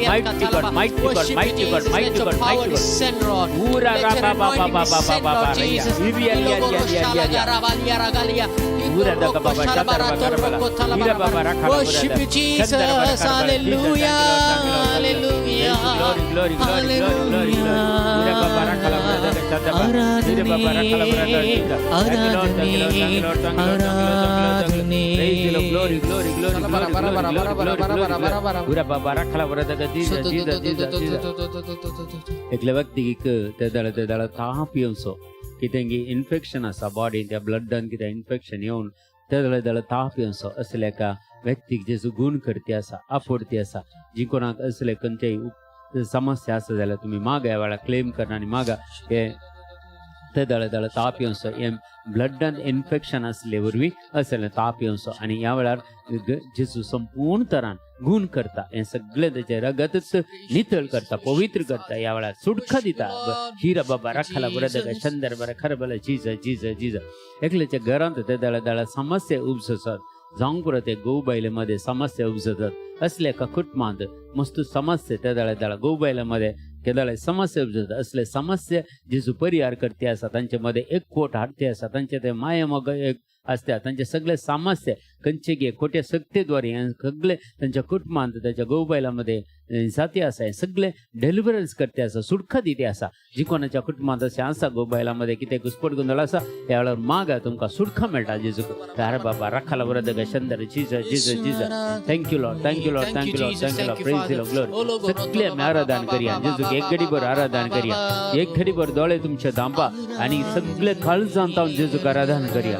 Mighty God, mighty God, mighty God, mighty God, mighty God. Ura ra ba ba ba ba ba ba ba ba. Iriya riya riya riya riya. Ura da ba ba ba ba ba ba. Ira ba ba rakhala.
Worship you, Jesus. Hallelujah. Hallelujah.
Glory, glory, glory, glory, glory, glory. Ira ba ba rakhala ura da da ba. Ira ba ba rakhala ura da da. Thank you, Lord, thank you, Lord, thank you, Lord, thank you, Lord, thank you, Lord, thank you, Lord, thank you. Praise the Lord, glory, glory, glory, glory, glory, glory, glory, glory, glory. Ura ba ba rakhala ura da da. Jesus, Jesus, Jesus, Jesus. एकल्या व्यक्तीक ते दळ ते दळ ताप येवचो की तेंगे इन्फेक्शन आसा बॉडीन, त्या ब्लडान कितें इन्फेक्शन येवन ते दळ दळ ताप येवचो, असल्या एका व्यक्तीक जेजू गूण करती आसा, आफोडती आसा. जी कोणाक असले खंयचेय समस्या आसा जाल्यार तुमी मागा, ह्या वेळार क्लेम करा आनी मागा. हे ते दळ दळ ताप येवचो, हे ब्लडान इन्फेक्शन आसले वरवीं असलें ताप येवचो आनी ह्या वेळार जेजू संपूर्ण तरान गूण करता, हें सगळें तेचें रगतच नितळ करता, पवित्र करता, ह्या वेळार सुटका दिता. हिरा बाबा राखाला बरं दगा शंदर बरं खरं बरं. जीज जीज जीज. एकल्याच्या घरांत ते दळ दळ समस्या उपसतात, जावंक पुरो ते गोव बायले मध्ये समस्या उपजतात. असल्या एका कुटुंबांत मस्त समस्या त्या दळ दळ गोव बायले मध्ये केदळे समस्या उपजतात. असले समस्या जेजू परिहार करते आसा, तांचे मध्ये एकवट हाडते आसा, तांचे ते माया मोग एक आसता, तांचे सगळे समस्या खंयचे गे खोट्या सक्तेद्वारे हें सगळे तांच्या कुटुंबांत ताच्या गोव बायलां जाती आसा, हें सगळे डेलिवरन्स करते आसा, सुटका दिते आसा. जी कोणाच्या कुटुंबांत अशें आसा, गोव बायलां मध्ये कितें घुसपट गोंदळ आसा, ह्या वेळार मागा, तुमकां सुटका मेळटा जेजूक. अरे बाबा राखाला बरं दगा शंदर. Jesus, Jesus, Jesus. Thank you, Lord, thank you, Lord, thank you, Lord, thank you, Lord. Praise the Lord. सगळे आमी आराधन करया जेजूक. एक घडीभर आराधन करया. एक घडीभर दोळे तुमचे धांपा आनी सगळे काळजान तावन जेजूक आराधन करया.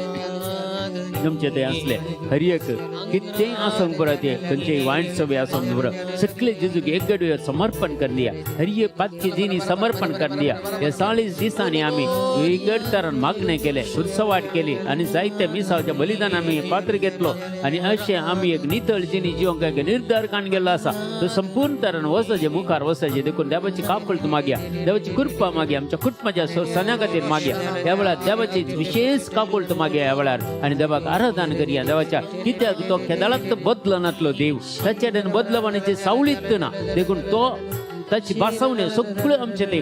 तुमचे ते असले हर एक कितेंय आसूंक पुरो, ते खंयचेय वायट सवय आसूंक पुरो, सगळे जेजूक एक घडये समर्पण कर दिया. हर एक पातकी जिनी समर्पण कर दिया. ह्या 40 दिसांनी आमी विगड तरान मागणें केलें, उत्सवाट केली आनी जायते मिसावचे बलिदान आमी पात्र घेतलो आनी अशें आमी एक नितळ जिनी जिवंक एक निर्धार काण गेल्लो आसा. तो संपूर्ण तरान वचचे, मुखार वचचे. देखून देवाची काकूळट मागया, देवाची कृपा मागया, आमच्या कुटुंबाच्या सन्या खातीर मागया. ह्या वेळार देवाची विशेष काकूळट मागया ह्या वेळार आनी देवाक आराधन करया देवाच्या, कित्याक तो केदाळाक बदलनातलो देव. ताचे कडेन बदलवण्याची सावळीत ना. देखून तो ताची बसवण्यो सगळ्यो आमचे ते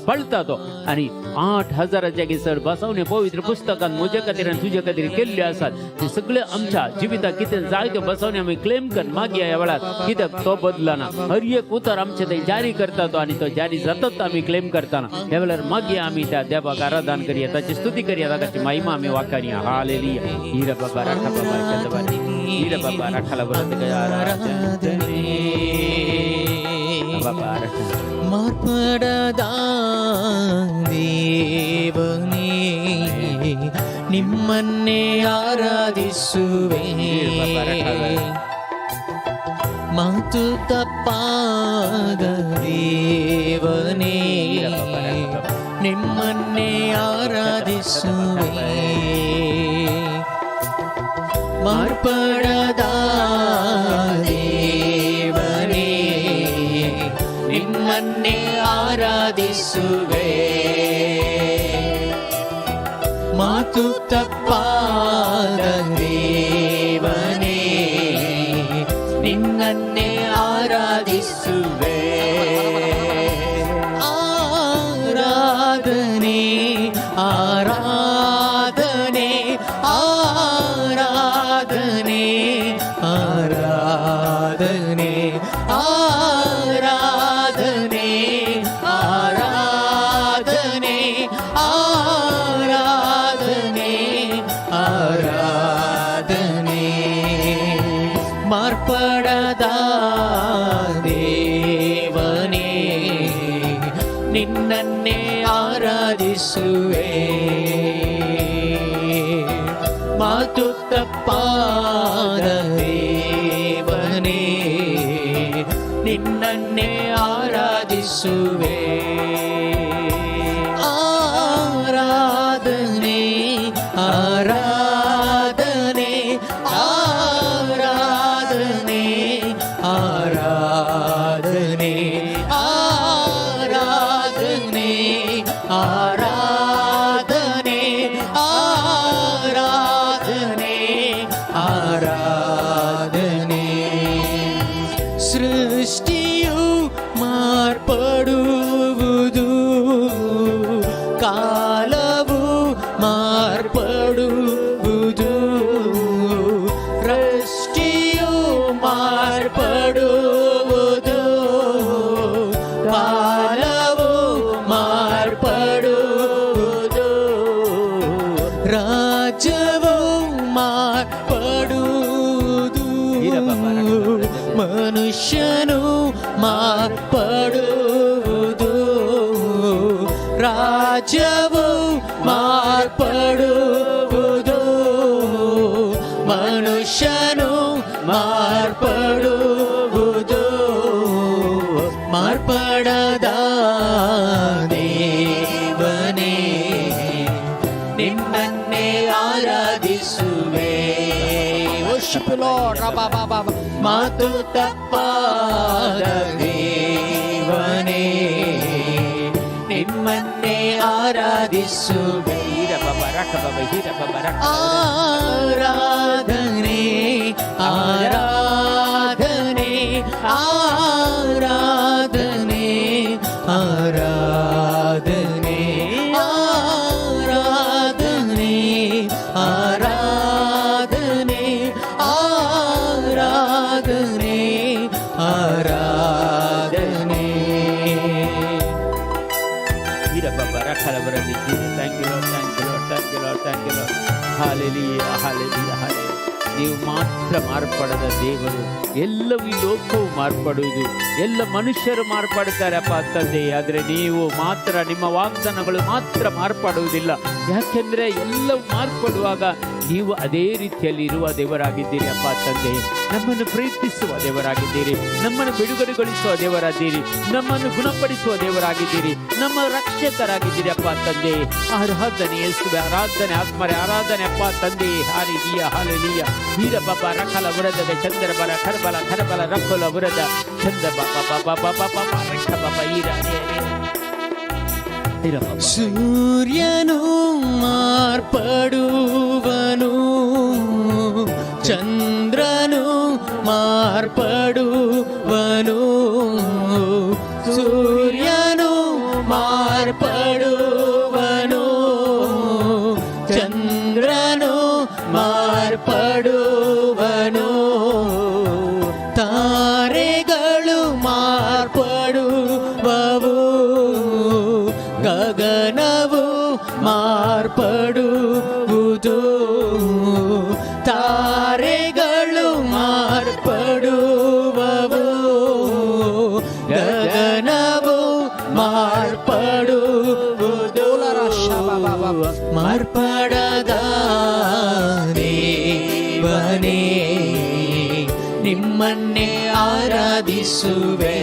पाळटा तो आनी 8000च्या चड बसवण्यो पवित्र पुस्तकान म्हजे खातीर आनी तुजे खातीर केल्ल्यो आसात. ते सगळे आमच्या जिविताक कितें जाय त्यो बसवण्यो आमी क्लेम कर मागया ह्या वेळार, कित्याक तो बदलना. हर एक उतर आमचे ते जारी करता तो आनी तो जारी जातात आमी क्लेम करताना. ह्या वेळार मागया आमी त्या देवाक आराधन करया, ताची स्तुती करया, ताची महिमा आमी वाखाणया. हालेलुया. हिरा बाबा राखा बाबा चंदबारे हिरा बाबा राखाला बरं
ಆರಾಧನೆ
बाबा राखा.
ಮಾರ್ಪಡದ ದೇವನೇ, ನಿಮ್ಮನ್ನೇ ಆರಾಧಿಸುವೆ. ಮಾತು ತಪ್ಪಾದ ದೇವನೇ, ನಿಮ್ಮನ್ನೇ ಆರಾಧಿಸುವೆ. ಮಾರ್ಪಡದ ದೇವನೇ, ನಿಮ್ಮನ್ನೇ ಆರಾಧಿಸುವೆ. ಮಾತು ತಪ್ಪಾದ ದೇವನೇ, ನಿನ್ನನ್ನೇ ಆರಾಧಿಸುವೆ. ಆರಾಧನೆ, ಆರಾಧನೆ, ಆರಾಧನೆ, ಆರಾಧನೆ, ಆರಾಧನೆ, ಆರಾಧನೆ, ಆರಾಧನೆ, ಆರಾಧನೆ. ಮಾರ್ಪಡದ ದೇವನೇ, ನಿನ್ನನ್ನೇ ಆರಾಧಿಸುವೆ. ಮಾತು ತಪ್ಪಾದ ದೇವನೇ, ನಿನ್ನನ್ನೇ ಆರಾಧಿಸುವೆ. ಆರಾಧನೆ, ಆರಾಧನೆ, ಆರಾಧನೆ, ಆರಾಧನೆ, ಆರಾಧನೆ, ಆರಾಧನೆ, ಆರಾಧನೆ, ಆರಾಧನೆ. ಸೃಷ್ಟಿಯು ಮಾರ್ಪಡುವುದು, ಕಾಲವು ಮಾರ್ಪಡುವುದು. ಸೃಷ್ಟಿಯು ಮಾರ್ಪಡುವುದು, ಕಾಲವು ಮಾರ್ಪಡುವುದು, ರಾಜ್ಯವು ಮಾರ್ಪಡುವುದು, ಮನುಷ್ಯನು ಮಾರ್ಪಡುವುದು, ರಾಜ್ಯವು ಮಾರ್ಪಡುವುದು, ಮನುಷ್ಯನು ಮಾರ್ಪಡುವುದು. ಮಾರ್ಪಡದ ದೇವನೇ, ನಿಮ್ಮನ್ನೇ ಆರಾಧಿಸುವೆ.
Worship you, Lord. Rabba, ba, ba, ba.
ಮಾತು ತಪ್ಪಾದ ದೇವನೇ, ನಿಮ್ಮನ್ನೇ ಆರಾಧಿಸುವೆ.
ಹೀರ ಬಾಬಾ ರಖ ಬಾಬಾ ಹೀರ ಬಾಬಾ ರಖ.
ಆರಾಧನೆ, ಆರಾಧನೆ, ಆರಾಧನೆ, ಆರಾಧನೆ, ಆರಾಧನೆ, ಆರಾಧನೆ, ಆರಾಧನೆ, ಆರಾಧನೆ.
ಹೀರ ಬಾಬಾ ರಖ ಬರಲಿ. Thank you Lord, thank you Lord, thank you Lord, thank you Lord. Hallelujah, hallelujah, hallelujah. ನೀವು ಮಾತ್ರ ಮಾರ್ಪಡದ ದೇವರು. ಎಲ್ಲವೂ ಈ ಲೋಕವು ಮಾರ್ಪಡುವುದು, ಎಲ್ಲ ಮನುಷ್ಯರು ಮಾರ್ಪಡುತ್ತಾರೆ ಅಪ್ಪ ತಂದೆ. ಆದರೆ ನೀವು ಮಾತ್ರ, ನಿಮ್ಮ ವಾಗ್ದಾನಗಳು ಮಾತ್ರ ಮಾರ್ಪಡುವುದಿಲ್ಲ. ಯಾಕೆಂದ್ರೆ ಎಲ್ಲವೂ ಮಾರ್ಪಡುವಾಗ ನೀವು ಅದೇ ರೀತಿಯಲ್ಲಿ ಇರುವ ದೇವರಾಗಿದ್ದೀರಿ ಅಪ್ಪ ತಂದೆ. ನಮ್ಮನ್ನು ಪ್ರೀತಿಸುವ ದೇವರಾಗಿದ್ದೀರಿ, ನಮ್ಮನ್ನು ಬಿಡುಗಡೆಗೊಳಿಸುವ ದೇವರಾದ್ದೀರಿ, ನಮ್ಮನ್ನು ಗುಣಪಡಿಸುವ ದೇವರಾಗಿದ್ದೀರಿ, ನಮ್ಮ ರಕ್ಷಕರಾಗಿದ್ದೀರಿ ಅಪ್ಪ ತಂದೆ. ಆರಾಧನೆ ಯೇಸುವೆ, ಆರಾಧನೆ ಆತ್ಮರೇ, ಆರಾಧನೆ ಅಪ್ಪ ತಂದೆ. ಹಾಲಿಲಿಯ, ಹಾಲೆಲೂಯ. ವೀರ ಬಾಬಾ ರಖಲ ಉರದ ಚಂದ್ರ ಬರ ಖರಬಲ ಖರಬಲ ರಖಲ ಉರದ ಚಂದ್ರ ಬಾಬಾ ಬಾಬಾ ಬಾಬಾ ಬಾಬಾ ರಖ ಬಾಬಾ ಈರ ಈರ ಬಾಬಾ.
ಸೂರ್ಯನು ಮಾರ್ಪಡುವನು, ಚಂದ್ರನು ಮಾರ್ಪಡುವನು.
ದೇವನೇ, ನಿಮ್ಮನ್ನೇ ಆರಾಧಿಸುವೆ.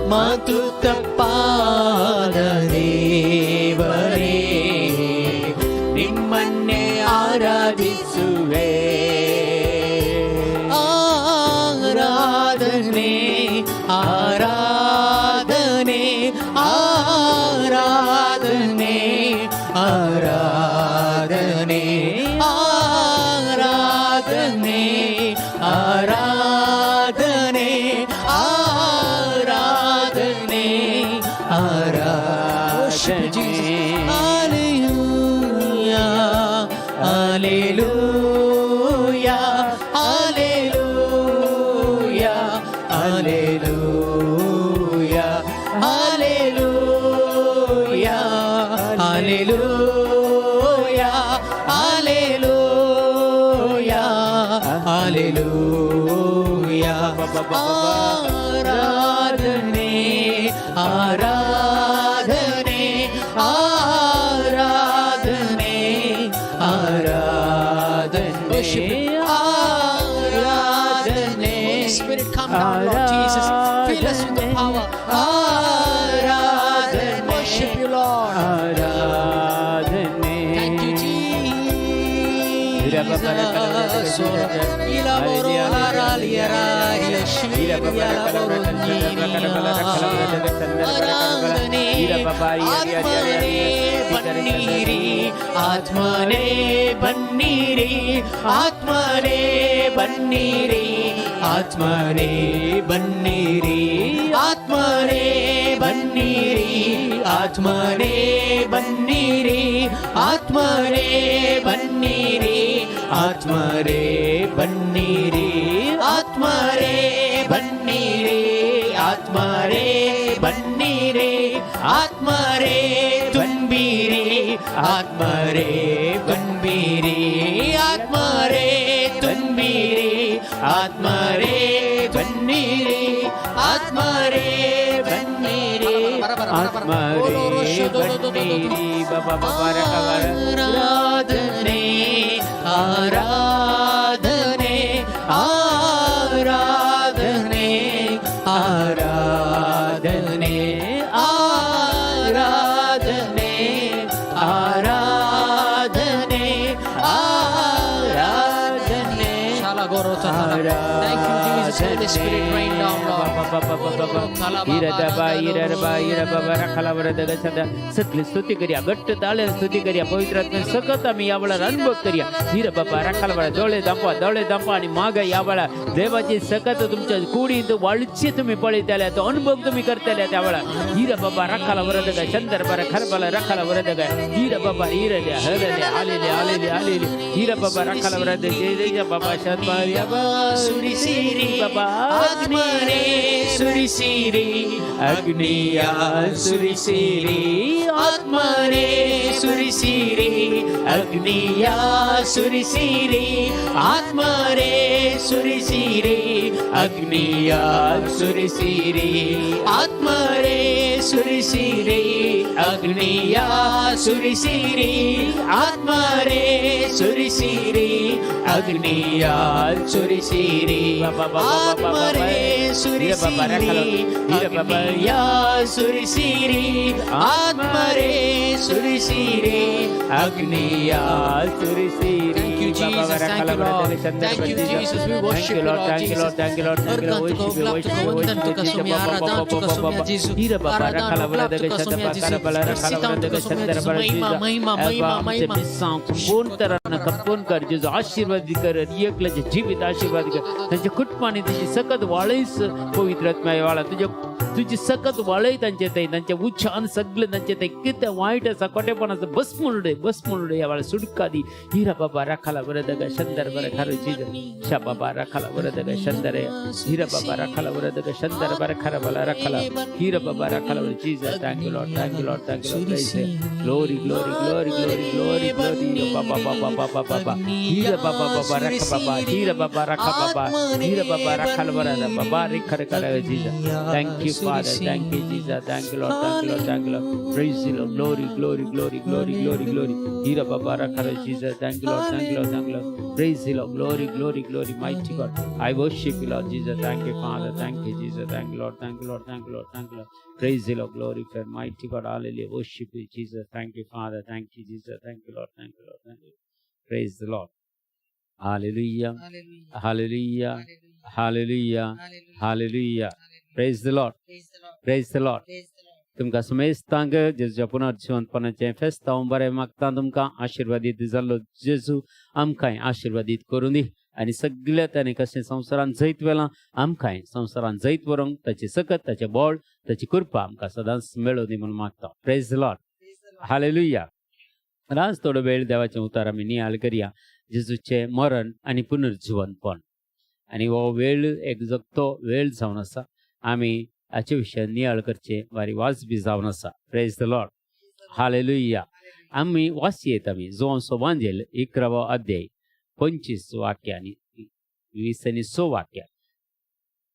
ಮಾತು ತಪ್ಪಾದ ದೇವರೇ, ನಿಮ್ಮನ್ನೇ ಆರಾಧಿಸುವೆ. ಆರಾಧನೆ, ಆರಾಧನೆ, ಆರಾಧನೆ, ಆರಾಧನೆ, ಆರಾಧನೆ, ಆರಾಧನೆ, ಆರಾಧನೆ, ಆರಾಧನೆ. Hallelujah, hallelujah, hallelujah, hallelujah, hallelujah, hallelujah, hallelujah, hallelujah. ಆರಾಧನೆ, ಆರಾಧನೆ, ಆರಾಧನೆ, ಆರಾಧನೆ, ಆರಾಧನೆ.
Holy Spirit, come down, Lord Jesus. Fill us with the power.
ಆರಾಧನೆ.
Worship you, Lord.
ಆರಾಧನೆ.
Thank you, Jesus. Ilaboro haraliera, ಆರಾಧನೆ. ಆತ್ಮನೇ ಬನ್ನಿರಿ, ಆತ್ಮನೇ ಬನ್ನಿರಿ, ಆತ್ಮನೇ ಬನ್ನಿರಿ, ಆತ್ಮನೇ ಬನ್ನಿರಿ, ಆತ್ಮನೇ ಬನ್ನಿರಿ, ಆತ್ಮನೇ ಬನ್ನಿರಿ, ಆತ್ಮನೇ ಬನ್ನಿರಿ, ಆತ್ಮರೇ ಬನ್ನಿರಿ, ಆತ್ಮರೇ ಬನ್ನಿರಿ, ಆತ್ಮರೇ ಬನ್ನಿರಿ, ಆತ್ಮರೇ ತುಂಬಿರಿ, ಆತ್ಮರೇ ತುಂಬಿರಿ, ಆತ್ಮರೇ ತುಂಬಿರಿ, ಆತ್ಮರೇ ಬನ್ನಿರಿ, ಆತ್ಮರೇ ಬನ್ನಿರಿ.
ಆತ್ಮರೇ ಬನ್ನಿರಿ ಬಾಬಾ ಬಾಬಾ ರಕವರ.
ಆರಾಧನೆ, ಆರಾಧನೆ, ಆರಾಧನೆ, ಆರಾಧನೆ, ಆರಾಧನೆ, ಆರಾಧನೆ, ಆರಾಧನೆ.
Thank you, Jesus. Holy Spirit, rain down, Lord.
सगळी स्तुती करूया, घट्ट ताळ्यान स्तुती करूया. पवित्र आत्म्यान सकत आम्ही या वेळार अनुभव करूया. हिर बाबा रखाल बाळा, दोळे दांपा, दोळे दांपा आणि माग या वेळार देवाची सकत तुमच्या कुडीत वाळची तुम्ही पळयतले, तो अनुभव तुम्ही करतले त्या वेळार. हिर बाबा रखाला वरद गाय चंदर बारा खरबाला रखाला वरद गाय. हिर बाबा हिरले हरले आलेले आलेले आलेले. हिर बाबा रखाला वरद जय जय बाबा शतमारिया
ಸುರಿಸಿರಿ
ಬಾಬಾ.
ಆತ್ಮನೇ ಸುರಿಸಿರಿ, ಅಗ್ನಿಯ ಸುರಿಸಿರಿ, ಆತ್ಮನೇ ಸುರಿಸಿರಿ, ಅಗ್ನಿಯ ಸುರಿಸಿರಿ, ಆತ್ಮರೇ ಸುರಿಸಿರಿ, ಅಗ್ನಿಯ ಸುರಿಸಿರಿ, ಆತ್ಮರೇ ಸುರಿಸಿರಿ, ಅಗ್ನಿಯ ಸುರಿಸಿರಿ, ಆತ್ಮರೇ ಸುರಿಸಿರಿ, ಅಗ್ನಿಯ ಸುರಿಸಿರಿ, ಆತ್ಮರೇ ಸುರಿಸಿರಿ, ಅಗ್ನಿಯ ಸುರಿಸಿರಿ, ಆತ್ಮರೇ ಸುರಿಸಿರಿ, ಅಗ್ನಿಯ
ಸುರಿಸಿರಿ.
Thank you, Jesus. Thank you, Lord. Thank you, Jesus. We worship you, Lord
Thank you, Lord.
Jesus.
Thank you, Lord. Thank you, Lord. Worship you, worship you, worship you, Jesus. संपूर्ण कर जेजू, आशीर्वाद कर एकल्याचे जीवित, आशीर्वाद कर त्यांच्या कुटुंबाने. तुझी सकत वाळीस पवित्र आत्म्या वाळा तुझ्या, तुझी सकत वाळय तांचे थंय. तांचे उच्चान सगळे तांचे थंय कितें वायट आसा, खोटेपण आसा, बस म्हणून बस म्हणून ह्या वेळार सुटका दी. हिरा बाबा राखाला बरं. वरदग शंदर बर खर जीजस शबाबा रखला वरदग शंदरे हीरा बाबा रखला वरदग शंदर बर खर बला रखला हीरा बाबा रखला Jesus. Thank you Lord, thank you Lord, thank you Lord. Praise glory, glory, glory, glory, glory, glory. बाबा बाबा बाबा बाबा हीरा बाबा बाबा रख बाबा हीरा बाबा रख बाबा हीरा बाबा रखल वरद बाबा रिखर कर Jesus. Thank you Father, thank you Jesus, thank you Lord, thank you Lord, thank you Lord. Praise the Lord. Glory, glory, glory, glory, glory, glory. Hira Baba Rakhara Jesus. Thank you Lord, thank you Lord, thank you Lord. Praise the Lord. Glory, glory, glory, mighty God. I worship you Lord Jesus. Thank you Father, thank you Jesus, thank you Lord, thank you Lord, thank you Lord, thank you Lord. Praise the Lord. Glory for mighty God. Hallelujah. Worship you Jesus. Thank you Father, thank you Jesus, thank you Lord, thank you Lord, thank you. Praise the Lord. Hallelujah. Hallelujah. Hallelujah. Hallelujah. Praise the Lord. Praise the Lord. तुमकां समेस्तांक जेजूच्या पुनर्जिवंतपणाचें फेस्तांव बरें मागता. तुमकां आशिर्वादीत जाल्लो जेजू आमकांय आशिर्वादीत करूं दी आनी सगळ्या ताणें कशें संवसारान जैत व्हेलां, आमकांय संवसारान जैत व्हरूंक ताची सकत, ताचें बळ, ताची कृपा आमकां सदांच मेळूं दी म्हूण मागता. प्रेज the Lord. Hallelujah. आज थोडो वेळ देवाचें उतर आमी नियाळ करया, जेजूचें मरण आनी पुनर्जिवंतपण. आनी हो वेळ एक जगतो वेळ जावन आसा. आमी हाचे विशय नियाळ करचे वारी वाजबी जावन आसा. प्रेज the Lord. Hallelujah. आमी वाचयेत आमी जोंसो वांजेल 11वो अध्याय 25 वाक्य आनी 20 आनी 6 वाक्य.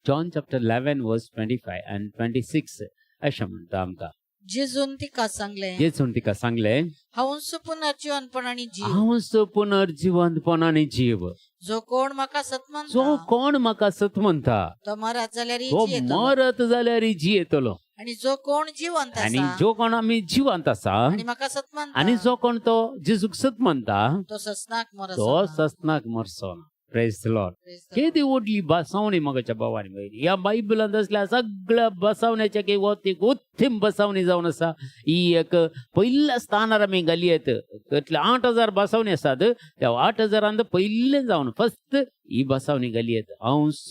John chapter 11 verse 25 and 26 अशें म्हणटा आमकां.
जेजून तिका सांगले,
जेजून तिका सांगलें,
हांवूच पुनर्जिवनपण आनी जीव.
हांवच पुनर्जिवंतपण आनी जीव.
जो कोण म्हाका
जो
सत मानता
कोण म्हाका सत म्हणटा
तो मरत जाल्यार
तो
जियेतलो.
मरत जाल्यार जियेतलो.
आणि जो कोण जिवंत
आनी
आसा
जो कोण आमी जिवंत आसा
आणि म्हाका सत मानता
आनी जो कोण तो जेजूक सत मानता
तो ससनाक मरसो
तो
ना.
ससनाक मरचो ना. प्रेज the Lord.
Praise the Lord.
केदी व्हडली बसावणी मगाच्या भावानी भयणी. ह्या बायबलांत असल्या सगळ्या बसावण्याच्या की एक उत्तम बसावणी जावन आसा. ही एक पयल्या स्थानार आमी घाली येत. कितले 8000 बसावणी आसात, त्या 8000 पयलें जावन फक्त ही बसावणी घाली येत. हांवच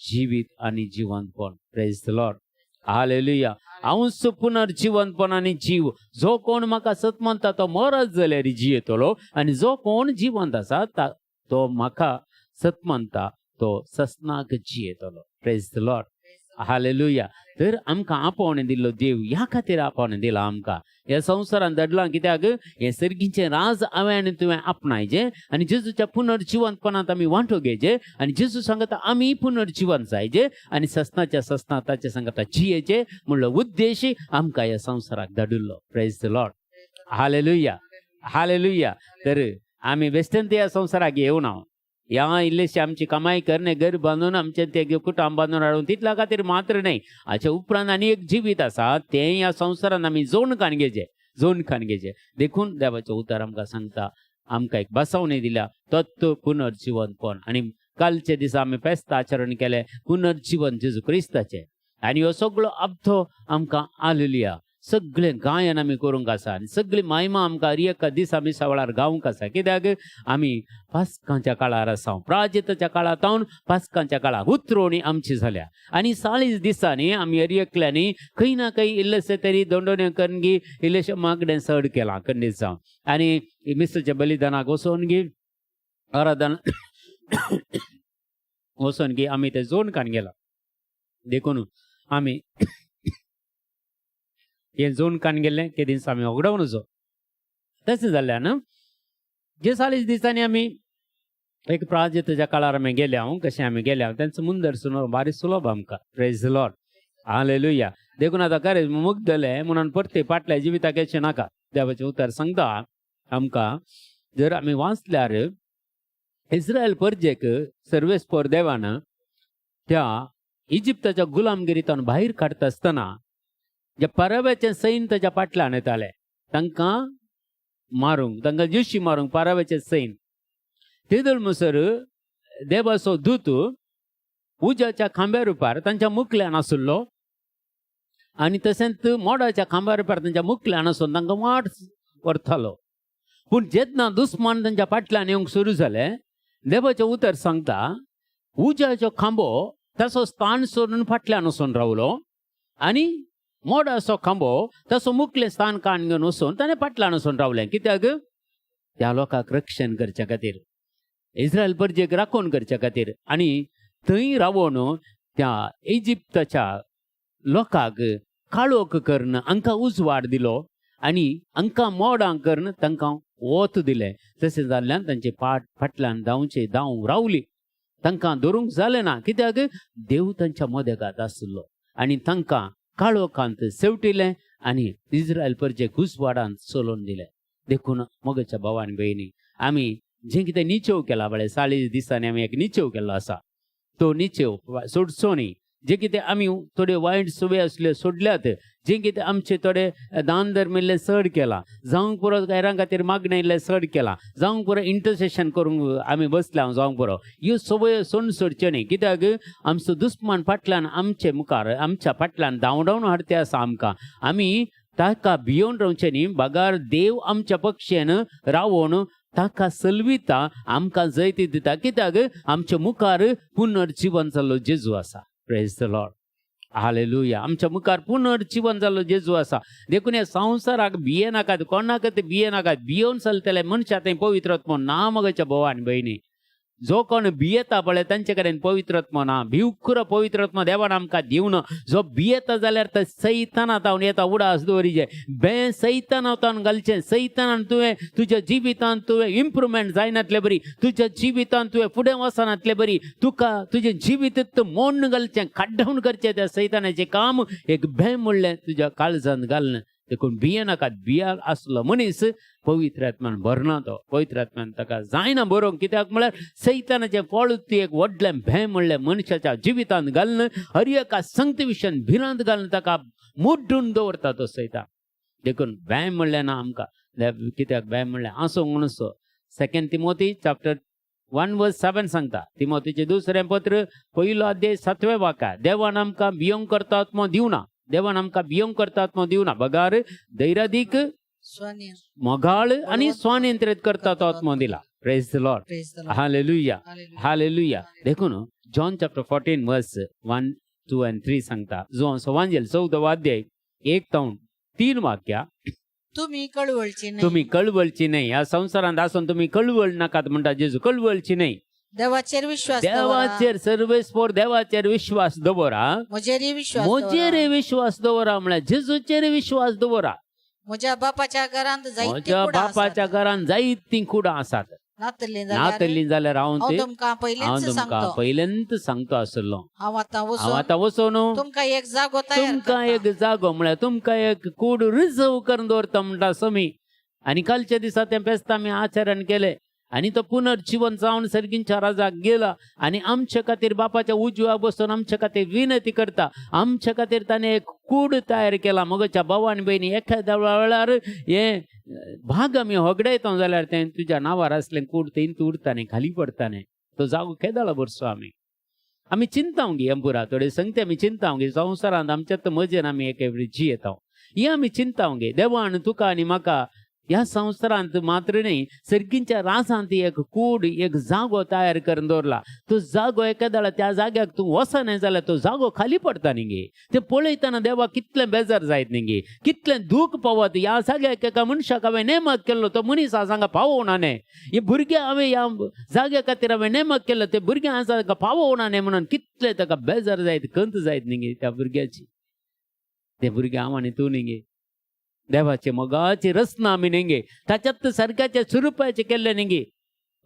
जिवीत आनी जिवंतपण. प्रेज the Lord. Hallelujah. हांवच पुनर्जिवंतपण आनी जीव. जो कोण म्हाका सत मानता तो मरत जाल्यार जियेतलो आनी जो कोण जिवंत आसा तो म्हाका सत मानता तो ससनाक जियेतलो. Praise the Lord. Hallelujah. तर आमकां आपोवणें दिल्लो देव ह्या खातीर आपोवणें दिलां आमकां ह्या संवसारान धाडलां. कित्याक हें सर्गीचें राज हांवें आनी तुवें आपणायचें आनी जेजूच्या पुनर्जिवंतपणांत आमी वांटो घेवचें आनी जेजू सांगता आमी पुनर्जिवंत जायचे आनी ससनाच्या ससना ताच्या सांगता जियेचे म्हणलो उद्देश आमकां ह्या संवसाराक धाडिल्लो. Praise the Lord. Hallelujah. Hallelujah. तर आमी बेश्टेन ह्या संवसाराक येवना. ह्या इल्लेशी आमची कमाई करणे, घर बांदून, आमचें ते कुटुंब बांदून हाडून तितल्या खातीर मात्र न्हय. हाच्या उपरांत आनी एक जिवीत आसा, तें ह्या संवसारान आमी जोण काण घेवचें, जोण काण घेवचें. देखून देवाचें उतर आमकां सांगता, आमकां एक बसावणी दिल्या तत्व पुनर्जिवंतपण. आनी कालच्या दिसा आमी फेस्त आचरण केलें पुनर्जिवन जेजू क्रिस्ताचें. आनी हो सगळो अब्दो आमकां हालेलुया सगळें गायन आमी करूंक आसा आनी सगळी महिमा आमकां हर एका दिसा मिसा वेळार गावंक आसा. कित्याक आमी पास्कांच्या काळार आसा. प्राजिताच्या काळांत पास्कांच्या काळाक उतरोवणी आमची जाल्या आनी 40 दिसांनी आमी हर एकल्यांनी खंय ना खंय इल्लेशें तरी दोंडोण्यो करून गी इल्लेशें मागणें चड केलां खंडीत जावन आनी मिसाच्या बलिदानाक वचोन गी आराधन वचोन गी आमी ते जोड कान गेला. देखून आमी हें जोड कान गेल्लें ते दीस आमी होगडावन वचो. तशें जाल्ल्यान जे 40 दिसांनी आमी एक प्राजिताच्या काळार आमी गेले हांव कशें आमी गेले हांव तेंचो मुंदर भारी सुलभ आमकां. Praise the Lord. Hallelujah. देखून आतां खरें मुग्दलें म्हणून परते फाटल्या जिविताक येचें नाका. देवाचें उतर सांगता आमकां, जर आमी वाचल्यार इस्रायल परजेक सर्वेस्पोर देवान त्या इजिप्ताच्या गुलामगिरींतल्यान भायर काडटा आसतना जे परव्याचें सैन ताच्या फाटल्यान येतालें तांकां मारूंक, तांकां जिशी मारूंक पाराव्याचें सैन, तेदळ म्हणसर देवाचो दूत उज्याच्या खांब्या रुपार तांच्या मुखल्यान आशिल्लो आनी तशेंच मोडाच्या खांब्या रुपार तांच्या मुखल्यान आसून तांकां वाट व्हरतालो. पूण जेन्ना दुस्मान तांच्या फाटल्यान येवंक सुरू जालें, देवाचें उतर सांगता उज्याचो खांबो ताचो स्थान सोडून फाटल्यान वचून रावलो आनी मोडाचो खांबो ताचो मुखलें स्थान काण घेवन वचून ताणें फाटल्यान वचून रावलें. कित्याक त्या लोकांक रक्षण करच्या खातीर. इस्रायल परजेक राखण करच्या खातीर आनी थंय रावोन त्या इजिप्ताच्या लोकांक काळोख करून हांकां उजवाड दिलो आनी हांकां मोडां करून तांकां वत दिलें. तशें जाल्ल्यान तांचे पाट फाटल्यान धांवचे धांव रावली, तांकां धरूंक जालें ना, कित्याक देव तांच्या मदेगात आशिल्लो आनी तांकां काळोखांत शेवटिलें आनी इस्रायल परजेक उजवाडांत चलोवन दिलें. देखून मोगाच्या भाव आनी भयणी, आमी जें कितें निचेव केला पळय 40 दिसांनी आमी एक निचेव केल्लो आसा, तो निचेव सोडचो न्ही. जे कितें आमी थोड्यो वायट संवय आसल्यो सोडल्यात, जे कितें आमचे थोडे दान धर्म इल्लें चड केलां, जावंक पुरो हेरां खातीर मागणें इल्लें चड केलां, जावंक पुरो इंटरसेशन करूंक आमी बसल्या जावंक पुरो, ह्यो संवयो सोडून सोडच्यो न्ही. कित्याक आमचो दुस्मान फाटल्यान आमचे मुखार आमच्या फाटल्यान धांवडावन हाडते आसा आमकां. आमी ताका भियोवन रावचें न्ही, बगार देव आमच्या पक्षेन रावोन ताका सलविता, आमकां जैती दिता. कित्याक आमच्या मुखार पुनर्जिवन जाल्लो जेजू आसा. Praise the Lord, hallelujah. आमच्या मुखार पुनर्जिवन जाल्लो जेजू आसा. देखून ह्या संवसाराक भियेनाकात, कोणाक ते भियेनाकात. भियोवन चलतले मनशा थंय पवित्र आत्मो ना. मगच्या भाव आनी भयणी, जो कोण भियेता पळय तांचे कडेन पवित्र आत्मो ना. भिवकुरो पवित्र आत्मो देवान आमकां दिवन. जो भियेता जाल्यार ते सैताना तावन येता उडास दवरिचे बे सैताना तावन घालचें. सैतानान तुवें तुज्या जिवितांत तुवें इम्प्रुवमेंट जायनातले बरी, तुज्या जिवितांत तुवें फुडें वचनातले बरी, तुका तुजें जिवीत मोडून घालचें, कड्डावन करचें त्या सैतानाचें काम एक भंय म्हणलें तुज्या काळजांत घालून. देखून भियेनाकात. भिया आसलो मनीस पवित्र आत्म्यान भरना, तो पवित्र आत्म्यान ताका जायना बरोवंक. कित्याक म्हळ्यार सैतानाचें फळ ती एक व्हडलें भंय म्हणलें मनशाच्या जिवितांत घालून हर एका संगती विशयान भिरांत घालून ताका मोडून दवरता तो सैतान. देखून भंय म्हणलें ना आमकां. कित्याक भंय म्हणलें आसूं म्हणून 2 Timothy chapter 1 verse 7 सांगता, तिमोतीचें दुसरें पत्र पयलो अध्याय 7वें वाक्य, देवान आमकां भियोंक करता आत्मो दिवना, देवान आमकां भियोंक करता आत्मो दिवना, बगार धैर्यादीक मोगाळ आनी स्वनियंत्रीत करता तो आत्मो दिला. Praise the Lord, hallelujah, hallelujah. देखून John chapter 14 verse 1, 2 and 3 सांगता, जुवांव सुवांजेल 14वो अध्याय 1 तावन 3 वाक्या,
तुम्ही कळवळची नाही,
तुम्ही कळवळची नाही. ह्या संवसारांत आसून तुम्ही कळवळ नाकात म्हणटा जेजू, कळवळची नाही.
देवाचेर विश्वास दवरा,
देवाचेर सर्वेस्पोर देवाचेर विश्वास दवरा,
म्हजेरय विश्वास
म्हजेर
दवरा.
विश्वास दवरा म्हळ्यार जेजूचेर विश्वास दवरा.
म्हज्या बापाच्या घरांत जायतीं
म्हज्या
कुडां
बापाच्या
आसात.
घरान जायतीं कुडां आसात,
नातल्लीं जाल्यार
नातल्लीं जाल्यार हांव
हांव
ते
तुमकां
हांव
पयलींच
तुमकां
सांगतो,
पयल्यांत सांगतो आसलो.
हांव आतां
हांव
वचून
आतां वचून
तुमकां एक जागो तयार
तुमकां
करतां.
एक जागो म्हळ्यार तुमकां एक कूड रिजर्व करून दवरता म्हणटा समी. आनी कालच्या दिसा तें फेस्त आमी आचरण केलें आनी तो पुनर्जिवन जावन सर्गींच्या राजाक गेला आनी आमचे खातीर बापाच्या उजव्या बसून आमचे खातीर विनंती करता. आमचे खातीर ताणें एक कूड तयार केला. मगच्या भाव आनी भयणी, एखाद्या वेळार हे भाग आमी होगडायता जाल्यार तें तुज्या नांवार आसलें कूड तें उरता न्ही, खाली पडटा न्ही. तो जागो केदाळो भरसो आमी आमी चिंता गे अंबुरा थोडे संगते आमी चिंता गे संवसारांत आमच्या मजेन आमी एक जियेता, हे आमी चिंता गे. देवान तुका आनी म्हाका ह्या संवसारांत मात्र न्ही सर्गींच्या राजांत एक कूड एक जागो तयार करून दवरला. तो जागो एखाद्या त्या जाग्याक तूं वचना जाल्यार तो जागो खाली पडटा न्ही गे. ते पळयतना देवा कितलें बेजार जायत न्ही गे, कितलें दूख पावत. ह्या जाग्याक एका मनशाक हांवें नेमक केल्लो, तो मनीस आज हांगा पावोवना न्ही. हे भुरगे हांवें ह्या जाग्या खातीर हांवें नेमक केल्लो, ते भुरगे आज हांगा पावोवना न्ही म्हणून कितलें ताका बेजार जायत, खंत जायत न्ही गे त्या भुरग्याची. ते भुरगे हांव आनी तूं न्ही गे, देवाचे मोगाची रचना आमी न्ही गे, ताच्यात सारक्याच्या स्वरुपाचे केल्ले न्ही गे.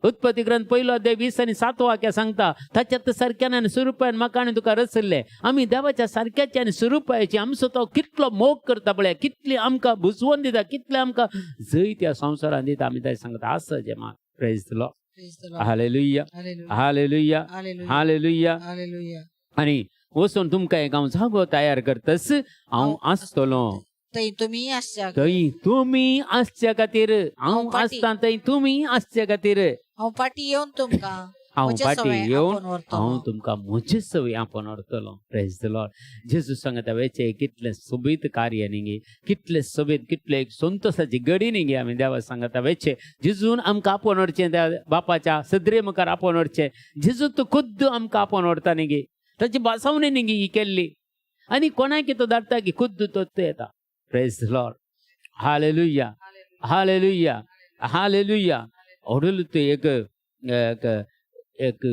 उत्पत्ती ग्रंथ पयलो अध्याय 20 आनी 7 वाक्य सांगता, ताच्यात सारक्यान आनी स्वरुपान म्हाका आनी तुका रचल्लें. आमी देवाच्या सारक्याचे आनी स्वरुपाचे, आमचो तो कितलो मोग करता पळय, कितली आमकां बुजवण दिता, कितले आमकां जैत ह्या संवसारान दिता. आमी ताका सांगता आसा जें मा. Praise the Lord,
Praise the Lord.
Hallelujah,
hallelujah.
Hallelujah,
hallelujah.
Hallelujah.
Hallelujah.
आनी वचून तुमकां एक हांव जागो तयार करतस हांव आसतलो
थंय तुमी आसच्या
थंय तुमी आसच्या खातीर, हांव आसता थंय तुमी आसच्या खातीर.
हांव फाटीं येवन तुमकां
हांव
म्हजे
फाटीं
सवंय
येवन
आपोवन व्हरतलो.
हांव तुमकां म्हजे सवय आपोवन व्हरतलो. Praise the Lord. जेजू सांगता वेचे कितलें सोबीत कार्य न्ही गे, कितलें सोबीत, कितलें एक संतोसाची घडी न्ही गे. आमी देवा सांगता वेचे जेजून आमकां आपोवन व्हरचें, त्या बापाच्या सदरे मुखार आपोवन व्हरचें. जेजू तो खुद्द आमकां आपोवन व्हरता न्ही गे, ताची भासावणी न्ही गे ही केल्ली. आनी कोणाक तो धाडटा की खुद्द तो येता. Praise the Lord, hallelujah, hallelujah, hallelujah. ओडूल एक एक एक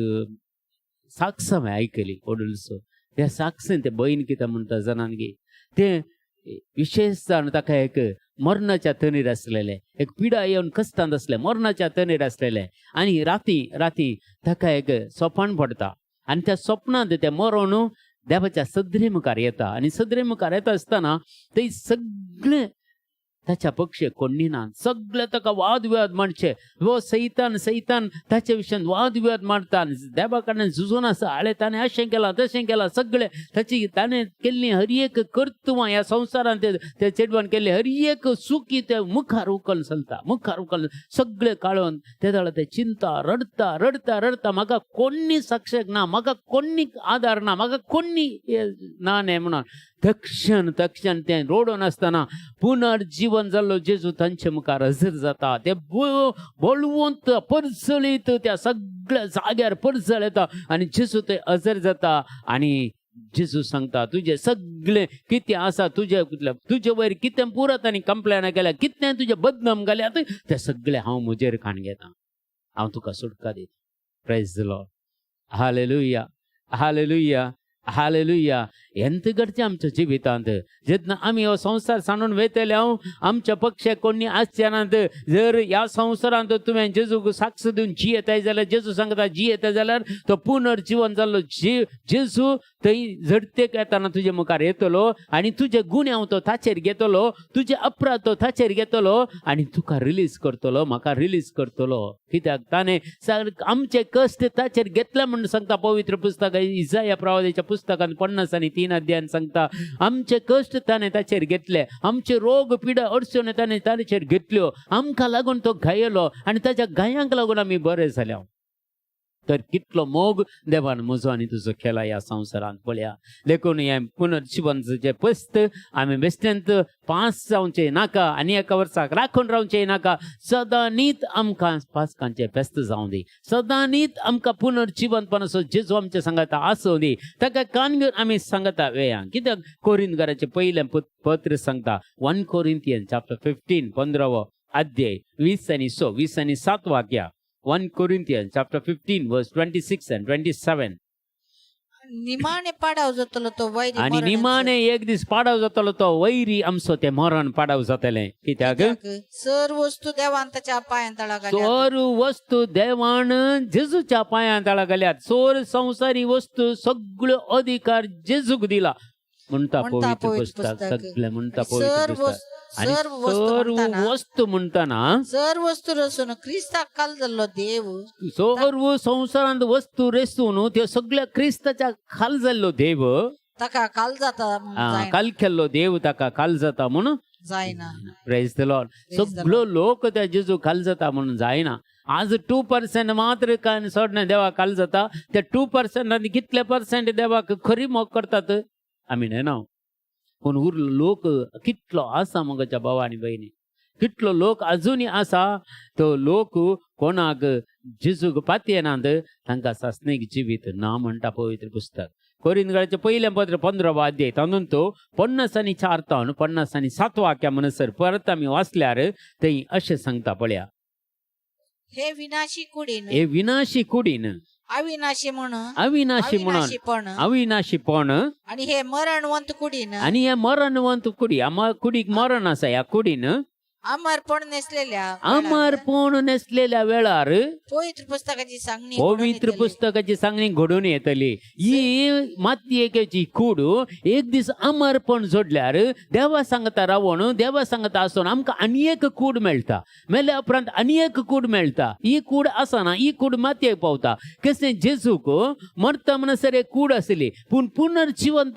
साक्ष हांवें आयकली ओडुलसो. त्या साक्षेन ते बहीण कितें म्हणटा जाणां गे, तें विशेश जावन ताका एक मरणाच्या तणीर आसलेलें, एक पिडा येवन कश्टांत आसलें, मरणाच्या तणीर आसलेलें. आनी राती राती ताका एक सोपान पडटा आनी त्या सपनांत तें मरण देवाच्या सदरे मुखार येता आनी सदरे मुखार येता आसतना थंय सगळें ताच्या पक्षे कोण्णी ना, सगळे ताका वाद विवाद मांडचे. हो सैतान सैतान ताच्या विशयान वाद विवाद मांडता आनी देवा कडल्यान झुजून आसा. आळे ताणें अशें केलां तशें केलां, सगळें ताची ताणें केल्ली हर एक कर्तुवां ह्या संवसारांत त्या चेडवान केल्ली हर एक चुकी ते मुखार उखल चलता, मुखार उखल सगळें काळोवन ते जाल्यार ते चिंता रडता रडता रडता, म्हाका कोण्णी साक्षक ना, म्हाका कोण्णी आदार ना, म्हाका कोण्णी ना न्ही म्हणून तक्षण तक्षण तें रोडून आसतना पुनर्जीवन जाल्लो जेजू तांचे मुखार हजर जाता. ते बळवंत परजळीत त्या सगळ्या जाग्यार परजळ येता आनी जेजू थंय हजर जाता आनी जेजू सांगता, तुजें सगळें कितें आसा, तुजे तुजे वयर कितें पुरो तांणी कंप्लेना केल्या, कितें तुजें बदनाम घाल्यात, तें सगळें हांव म्हजेर काण घेता, हांव तुका सुटका दिता. Praise the Lord. Hallelujah, hallelujah, hallelujah. हेंत घडचें आमच्या जिवितांत जेन्ना आमी हो संवसार सांडून वयतले, हांव आमच्या पक्षाक कोणी आसचे नात. जर ह्या संवसारांत तुवें जेजूक साक्ष दिवन जियेताय जाल्यार, जेजू सांगता जियेताय जाल्यार तो पुनर्जिवन जाल्लो जेजू थंय झडतेक येताना तुजे मुखार येतलो आनी तुजे गुन्यांव तो ताचेर घेतलो, तुजे अपराध तो ताचेर घेतलो आनी तुका रिलीज करतलो, म्हाका रिलीज करतलो. कित्याक ताणें आमचे कश्ट ताचेर घेतले म्हूण सांगता पवित्र पुस्तक. इजाया प्रवादाच्या पुस्तकान 53 अध्यायान सांगता, आमचे कश्ट ताणें ताचेर घेतले, आमचे रोग पिडा अडचणी ताणें ताचेर घेतल्यो, आमकां लागून तो घायलो आनी ताच्या घायांक लागून आमी बरे जाल्या. तर कितलो मोग देवान म्हजो आनी तुजो केला ह्या संवसारांत पळया. देखून हें पुनर्जिवनचें पस्त आमी बेश्टेंत पास जावचें नाका आनी एका वर्साक राखून रावचें नाका. सदांनीत आमकां पासकांचें फेस्त जावं दी, सदांनीत आमकां पुनर्जिवनपणाचो जेजू आमच्या सांगाता आसूं दी. ताका कान घेवन आमी सांगता वेया. कित्याक कोरिंदकाराचें पयलें पत्र सांगता, 1 कोरिंथियन चॅप्टर 15, 15वो अध्याय, 20 आनी 6, 20 आनी 7 वाक्या. 1 Corinthians chapter 15 verse 26 and 27.
निमाणे पाडाव जातलो तो वैरी
आनी
मरणाचो.
निमाणे एक दीस पाडाव जातलो तो वैरी आमचो, ते मरण पाडाव जातलें. कित्याक?
कित्याक सर्व वस्तू देवान ताच्या पांयां तळा घाल्यात.
सोर वस्तू देवान जेजूच्या पांयां तळा घाल्यात. सोर संवसारी वस्तू सगळ्यो अधिकार जेजूक दिला म्हणटा
म्हणटा
पवित्र
पवित्र
पुस्तक.
पुस्तक.
सगळें म्हणटा
आणि
पवित्र
सर्व
पुस्तक. आनी
सर्व वस्तू
सर्व
म्हणताना
वस्तू म्हणटाना
सर्व वस्तू रसून क्रिस्ताक काल जाल्लो देव
सर्व संवसारांत वस्तू रेसून त्यो सगळ्या क्रिस्ताच्या खाल जाल्लो देव
ताका काल जाता म्हणून जायना.
काल केल्लो देव ताका काल जाता म्हणून
जायना.
Praise the Lord.
Praise the
सगळो लोक त्या जेजू खाल जाता म्हणून जायना. आज 2% मात्र काय सोडना देवा खाल जाता. त्या 2% कितले पर्सेंट देवाक खरी मोग करतात आमी न्हय. पूण उरलो लोक कितलो आसा मगोच्या भाव आनी भयणी, कितलो लोक अजुनूय आसा तो लोक कोणाक जेजूक पातयेनात, तांकां सासणीक जिवीत ना म्हणटा पवित्र पुस्तक. कोरिंदकाराचें पयलें पत्र 15वो अध्याय तातूंत 54 तावन 57 वाक्या म्हणसर परत आमी वाचल्यार थंय अशें सांगता पळया.
हे विनाशी कुडीन
हे विनाशी कुडीन
अविनाशी म्हणून
अविनाशी म्हणून
अविनाशीपण
अविनाशीपण
आणि हे मरणवंत कुडीन
आनी हे मरणवंत कुडी, ह्या कुडीक मरण आसा, ह्या कुडीन
अमरपण नेसलेल्या
अमरपण नेसलेल्या वेळार
पवित्र पुस्तकाची सांगणी घडून
पवित्र
येतली.
पुस्तकाची सांगणी घडून येतली. ही मातयेची कूड एक दीस अमरपण जोडल्यार देवा सांगता रावण, देवा सांगता आसून आमकां आनी एक कूड मेळटा. मेल्या उपरांत आनी एक कूड मेळटा. ही कूड आसना, ही कूड मातयेक पावता. कशें जेजूक मरता म्हणसर एक कूड आसली, पूण पुनर्जिवन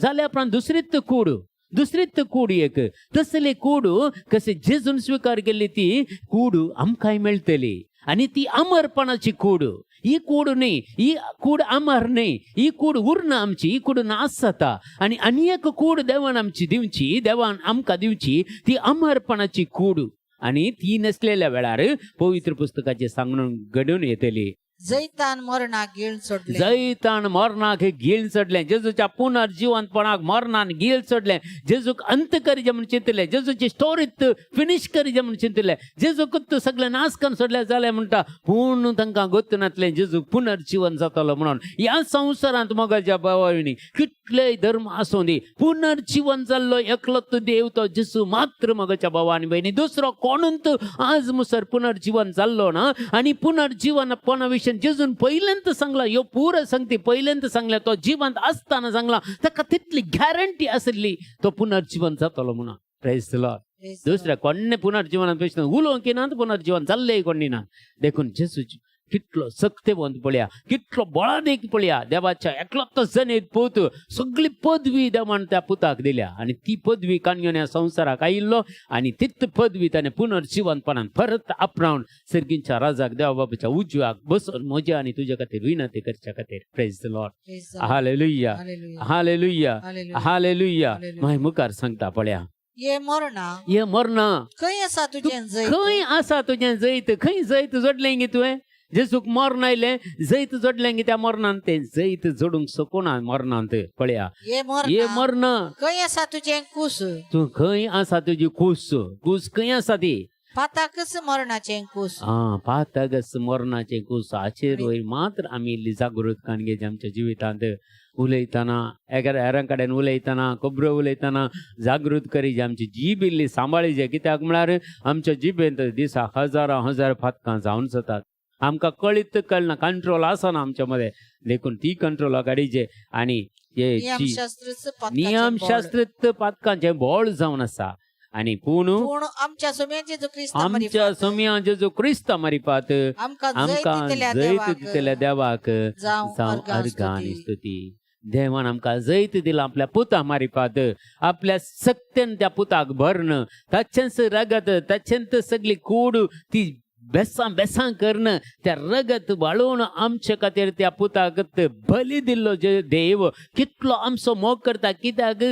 जाल्या उपरांत दुसरीच कूड, दुसरीच कूड एक तसली कूड कशें जेजून स्विकार केल्ली ती कूड आमकांय मेळटली आनी ती अमरपणाची कूड. ही कूड न्ही, ही कूड अमर न्ही, ही कूड उरना आमची, ही कूड नाश जाता. आनी आनी एक कूड देवान आमची दिवची, देवान आमकां दिवची ती अमरपणाची कूड आनी ती नसलेल्या वेळार पवित्र पुस्तकाची सांगणूक घडून येतली.
जैतान मरणाक गिळ सोडले.
जैतान मरणाक गीळ चडलें. जेजूच्या पुनर्जिवंतपणाक मरणान गीळ चडलें. जेजूक अंत करी म्हूण चिंतलें, जेजूची स्टोरीत फिनीश करी म्हूण चिंतलें, जेजूक सगळें नाश करून सोडलें जालें म्हणटा. पूण तांकां गोत्त नासलें जेजूक पुनर्जिवन जातलो म्हणून. ह्या संवसारांत मोगाच्या भावांनी कितलेय धर्म आसूं दी, पुनर्जिवन जाल्लो एकलोच देव तो जेजू मात्र मोगाच्या भावा आनी भयणी. दुसरो कोणूच आज मुसर पुनर्जिवन जाल्लो ना. आनी पुनर्जिवनपणा विशीं जेजून पयल्यांत सांगला, ह्यो पुरो सांगती पयल्यांत सांगल्या, तो जिवंत आसतना सांगला, ताका तितली गॅरंटी आशिल्ली तो पुनर्जिवन जातलो म्हणून. Praise the Lord. दुसऱ्या कोण्णे पुनर्जिवनात प्रश्न उलोवंक ना, पुनर्जिवन जाल्लेय कोणी ना. देखून जेजूची कितलो सक्तेवंत पळया, कितलो बळादीक पळया. देवाच्या एकलोच जनेत पूत, सगळी पदवी देवान त्या पुताक दिल्या आनी ती पदवी कान ह्या संवसाराक आयिल्लो आनी तीच पदवी ताणें पुनर्जिवनपणान परत आपणावन सर्गींच्या राजाक देवा बाबाच्या उजव्याक बसून म्हज्या आनी तुज्या खातीर विनंती करच्या खातीर. Praise the Lord. Hallelujah, hallelujah, hallelujah. मागीर मुखार सांगता पळया.
ये मरणा,
हे मरणा,
खंय आसा तुजें जैत?
खंय आसा तुजें जैत? खंय जैत जोडलें गे तुवें? जेजूक मरण आयलें, जैत जोडलें गे त्या मरणान? तें जैत जोडूंक शकना मरणांत. पळया.
ये
हे
मरणा,
मरण,
खंय आसा तुजें कूस?
तूं खंय आसा तुजी कूस? कूस खंय आसा ती?
पाताकच मरणाचें कूस.
आं, पातकच मरणाचें कूस. हाचेर वयर मात्र आमी इल्ली जागृतकाण घेवची. आमच्या जिवितांत उलयतना, एका हेरां कडेन उलयतना, खबरो उलयतना जागृत करीजे. आमची जीब इल्ली सांबाळीजे. कित्याक म्हळ्यार आमच्या जिबेंत दिसा हजारां हजार फातकां जावन जातात. आमकां कळीत कळना, कंट्रोल आसना आमच्या मदें. देखून ती कंट्रोला काडीजे आनी हे
नियमशास्त्रच पातकाचें बळ.
नियमशास्त्र पातकांचें बोळ जावन आसा. आनी पूण
पूण आमच्या सोम्या जेजू क्रिस्ता
आमच्या
मारिफात
सोम्या जेजू क्रिस्ता मारिफात
आमकां जैत
आमकां
दितल्या
जैत
देवाक
दितल्या देवाक
जावं
जावं
अर्घां
अर्घां आनी
स्तुती.
स्तुती. देवान आमकां जैत दिला आपल्या पुता मारिफात. आपल्या सक्तेन त्या पुताक भरण, ताचेंच रगत, ताचेंच सगळी कूड ती बेसां बेसां करून त्या रगत वाळोवन आमचे खातीर त्या पुताक बली दिल्लो जे देव कितलो आमचो मोग करता. कित्याक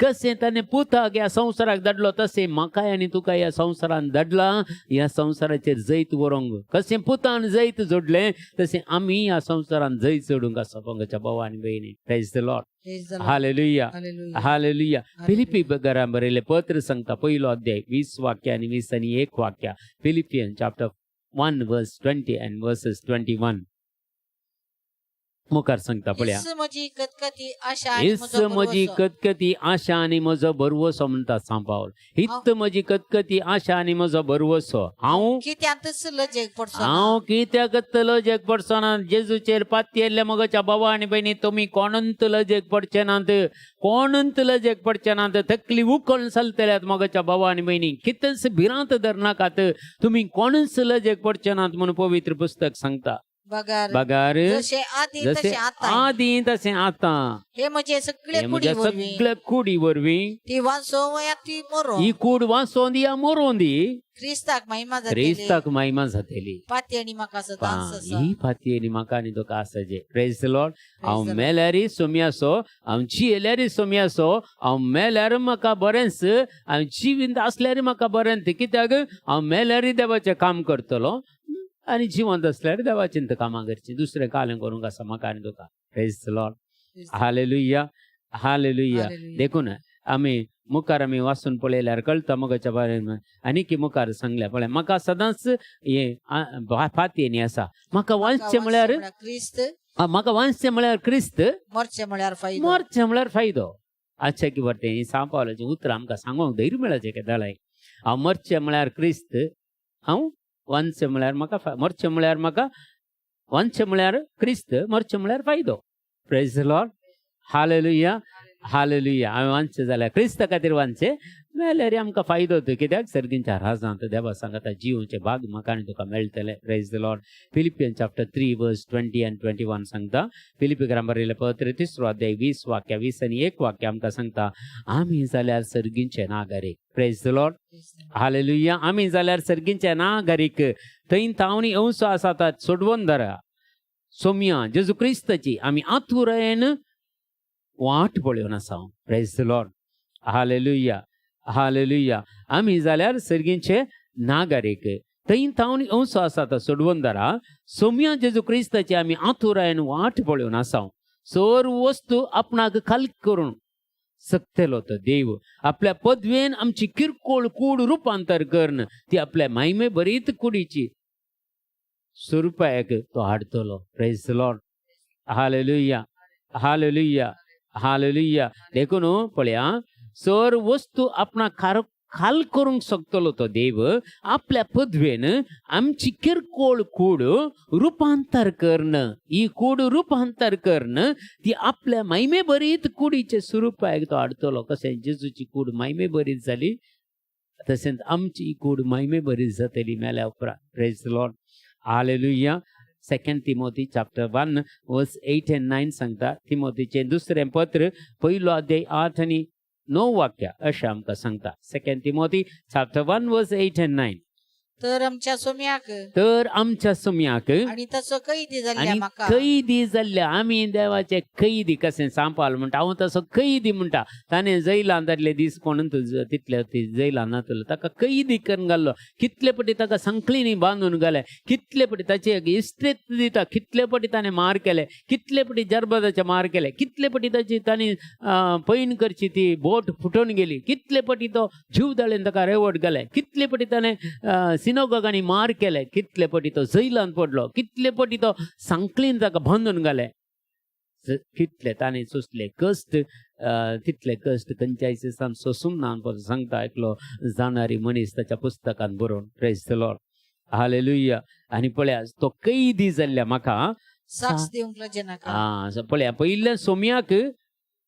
कशें ताणें पुताक ह्या संवसाराक धाडलो तशें म्हाकाय आनी तुका ह्या संवसारान धाडला ह्या संवसाराचेर जैत व्हरूंक. कशें पुतान जैत जोडलें तशें आमी ह्या संवसारान जैत जोडूंक आसा पंगच्या भाव आनी भयणी. Praise the Lord.
Praise the Lord.
Hallelujah,
hallelujah.
Hallelujah. Philippi घरां बरयलें पत्र सांगता, पयलो अध्याय 20 वाक्य आनी 20 आनी 1 वाक्य. Philippian chapter 1 verse 20 and verses 21 मुखार सांगता पळया.
इस म्हजी कतकती आशा आनी
इस
म्हजो
म्हजी
भरवंसो.
कतकती आशा आनी म्हजो भरवसो म्हणटा सांपावल. हित म्हजी कतकती आशा आनी म्हजो भरवसो. हांव
कित्यांतच लजेक पडचो ना.
हांव कित्याक लजेक पडचो ना? जेजूचेर पातयेल्ल्या मगच्या बाबा आनी भयणी, तुमी कोणूच लजेक पडचे नात, कोणूच लजेक पडचे नात. तकली उकळून चलतल्यात मगच्या बाबा आनी भयणी. कितेंच भिरांत धरनाकात, तुमी कोणूच लजेक पडचे नात म्हणून पवित्र पुस्तक सांगता.
बगर
बगार
जशें आदी
जशें
तशें आतां
आदी तशें आतां
हे म्हजे सगळे
हे
कुडी
म्हज्या
वरवीं
सगळ्या कुडी वरवीं
ती वांसो या ती मरो
ही कूड वाचोन या मरोन दी,
क्रिस्ताक महिमा जातली.
क्रिस्ताक महिमा जातली.
पाती आनी म्हाका सदांच आसा.
ही फाती आनी म्हाका आनी तुका आसा. Praise the Lord. हांव
Praise the Lord.
मेल्यारी सोम्यासो, हांव जियेल्यारी सोम्यासो. हांव मेल्यार म्हाका बरेंच, हांव जिवीत आसल्यार म्हाका बरें. कित्याक हांव मेल्यारी देवाचें काम करतलो आनी जिवंत आसल्यार देवाचें कामां करचीं. दुसरें कालें करूंक आसा म्हाका आनी तुका. Praise the Lord.
Praise the Lord.
Hallelujah, hallelujah.
Hallelujah.
देखून आमी मुखार आमी वाचून पळयल्यार कळटा मोगाच्या बारेन. आनी मुखार सांगल्या पळय, म्हाका सदांच हे फाती आसा. म्हाका वाचचें म्हळ्यार
क्रिस्त,
म्हाका वाचचें म्हळ्यार क्रिस्त,
मरचें म्हळ्यार फायदो.
मरचें म्हळ्यार फायदो. अच्छा की बरें, ही सांपावलाचीं उतरां आमकां सांगूंक धैर्य मेळचें केदाळाय. हांव मरचें म्हळ्यार क्रिस्त, हांव वाचचें म्हळ्यार म्हाका मरचें म्हळ्यार म्हाका वाचचें म्हळ्यार क्रिस्त, मरचें म्हळ्यार फायदो. Praise the Lord. Hallelujah, hallelujah. हांवें वाचचें जाल्यार क्रिस्ता खातीर वाचचें, मेल्यार आमकां फायदो तो. कित्याक सर्गींच्या राजांत देवा सांगता जिवचे भाग म्हाका आनी तुका मेळटले. Praise the Lord. Philippian chapter 3 verse 20 and 21 सांगता. फिलिपी बरयलें पत्र तिसरो अध्याय 20 वाक्य, 20 आनी 1 वाक्य आमकां सांगता, आमी जाल्यार सर्गींचे नागरीक. Praise the Lord. Hallelujah. आमी जाल्यार सर्गींचे नागरीक. थंय तावणी येवचो आसा सोडवून धरा सोम्या जेजू क्रिस्ताची आमी आतुरायेन वाट पळोवन आसा. Praise the Lord. Hallelujah, hallelujah. आमी जाल्यार सर्गींचे नागरीक. थंय थावन अंसो आसा तो सोडवणदारा सोम्या जेजू क्रिस्ताची आमी आतुरायेन वाट पळोवन आसा. सोर वस्तू आपणाक खाल करून सक्तेलो तो देव आपल्या पदवेन आमची किरकोळ कूड रुपांतर करून ती आपल्या मायमे बरीत कुडीची स्वरुपाक तो हाडतलो. Praise Lord. Hallelujah, hallelujah, hallelujah. देखून पळया, सर वस्तू आपणा खार खाल करूंक शकतलो तो देव आपल्या पदवेन आमची किरकोळ कूड रुपांतर करून, ही कूड रुपांतर करून ती आपल्या मायमे बरीत कुडीचे स्वरुपाक तो हाडतलो. कशें जेजूची कूड मायमे बरीत जाली, तशेंच आमची कूड मायमे बरीत जातली मेल्या उपरांत. Praise Lord. Hallelujah. Second Timothy chapter 1 verse 8 and 9 सांगता. तिमोतीचें दुसरें पत्र पयलो अध्याय 8 आनी 9 वाक्य अशें आमकां सांगता. Second Timothy chapter 1 verse 8 and 9.
तर आमच्या सोम्याक
तर आमच्या सुम्याक
आणि तसो कैदी जाल्ल्या
आनी
म्हाका
कैदी जाल्ल्या, आमी देवाचे कैदी. कशें सांपाल म्हणटा, हांव तसो कैदी म्हणटा. ताणें जैलान धरले दीस कोणून तितले ती जैलान नातलो, ताका कैदी करून घाल्लो. कितले पटी ताका संकळींनी बांदून घाले, कितले पटी ताचे इस्ट्रेत दिता, कितले पटी ताणें मार केले, कितले पटी जरबदाचे मार केले, कितले पटी ताची ताणें पैन करची ती बोट फुटून गेली, कितले पटी तो जीव दाळेन ताका रेवट घाले, कितले पटी ताणें सिनोगांनी मार केले, कितले पटी तो जैलान पडलो, कितले पटी तो सांकळीन ताका बांदून घाले, कितले ताणें सोंसले कश्ट, तितले कश्ट खंयच्याय दिसान सोंसूंक ना म्हणून सांगता एकलो जाणारी मनीस ताच्या पुस्तकान बरोवन. Praise the Lord. Hallelujah. आनी पळया, तो कैदी जाल्ल्या म्हाका
साक्ष दिवंक लजेनाका.
आं, पळया, पयल्या सोम्याक,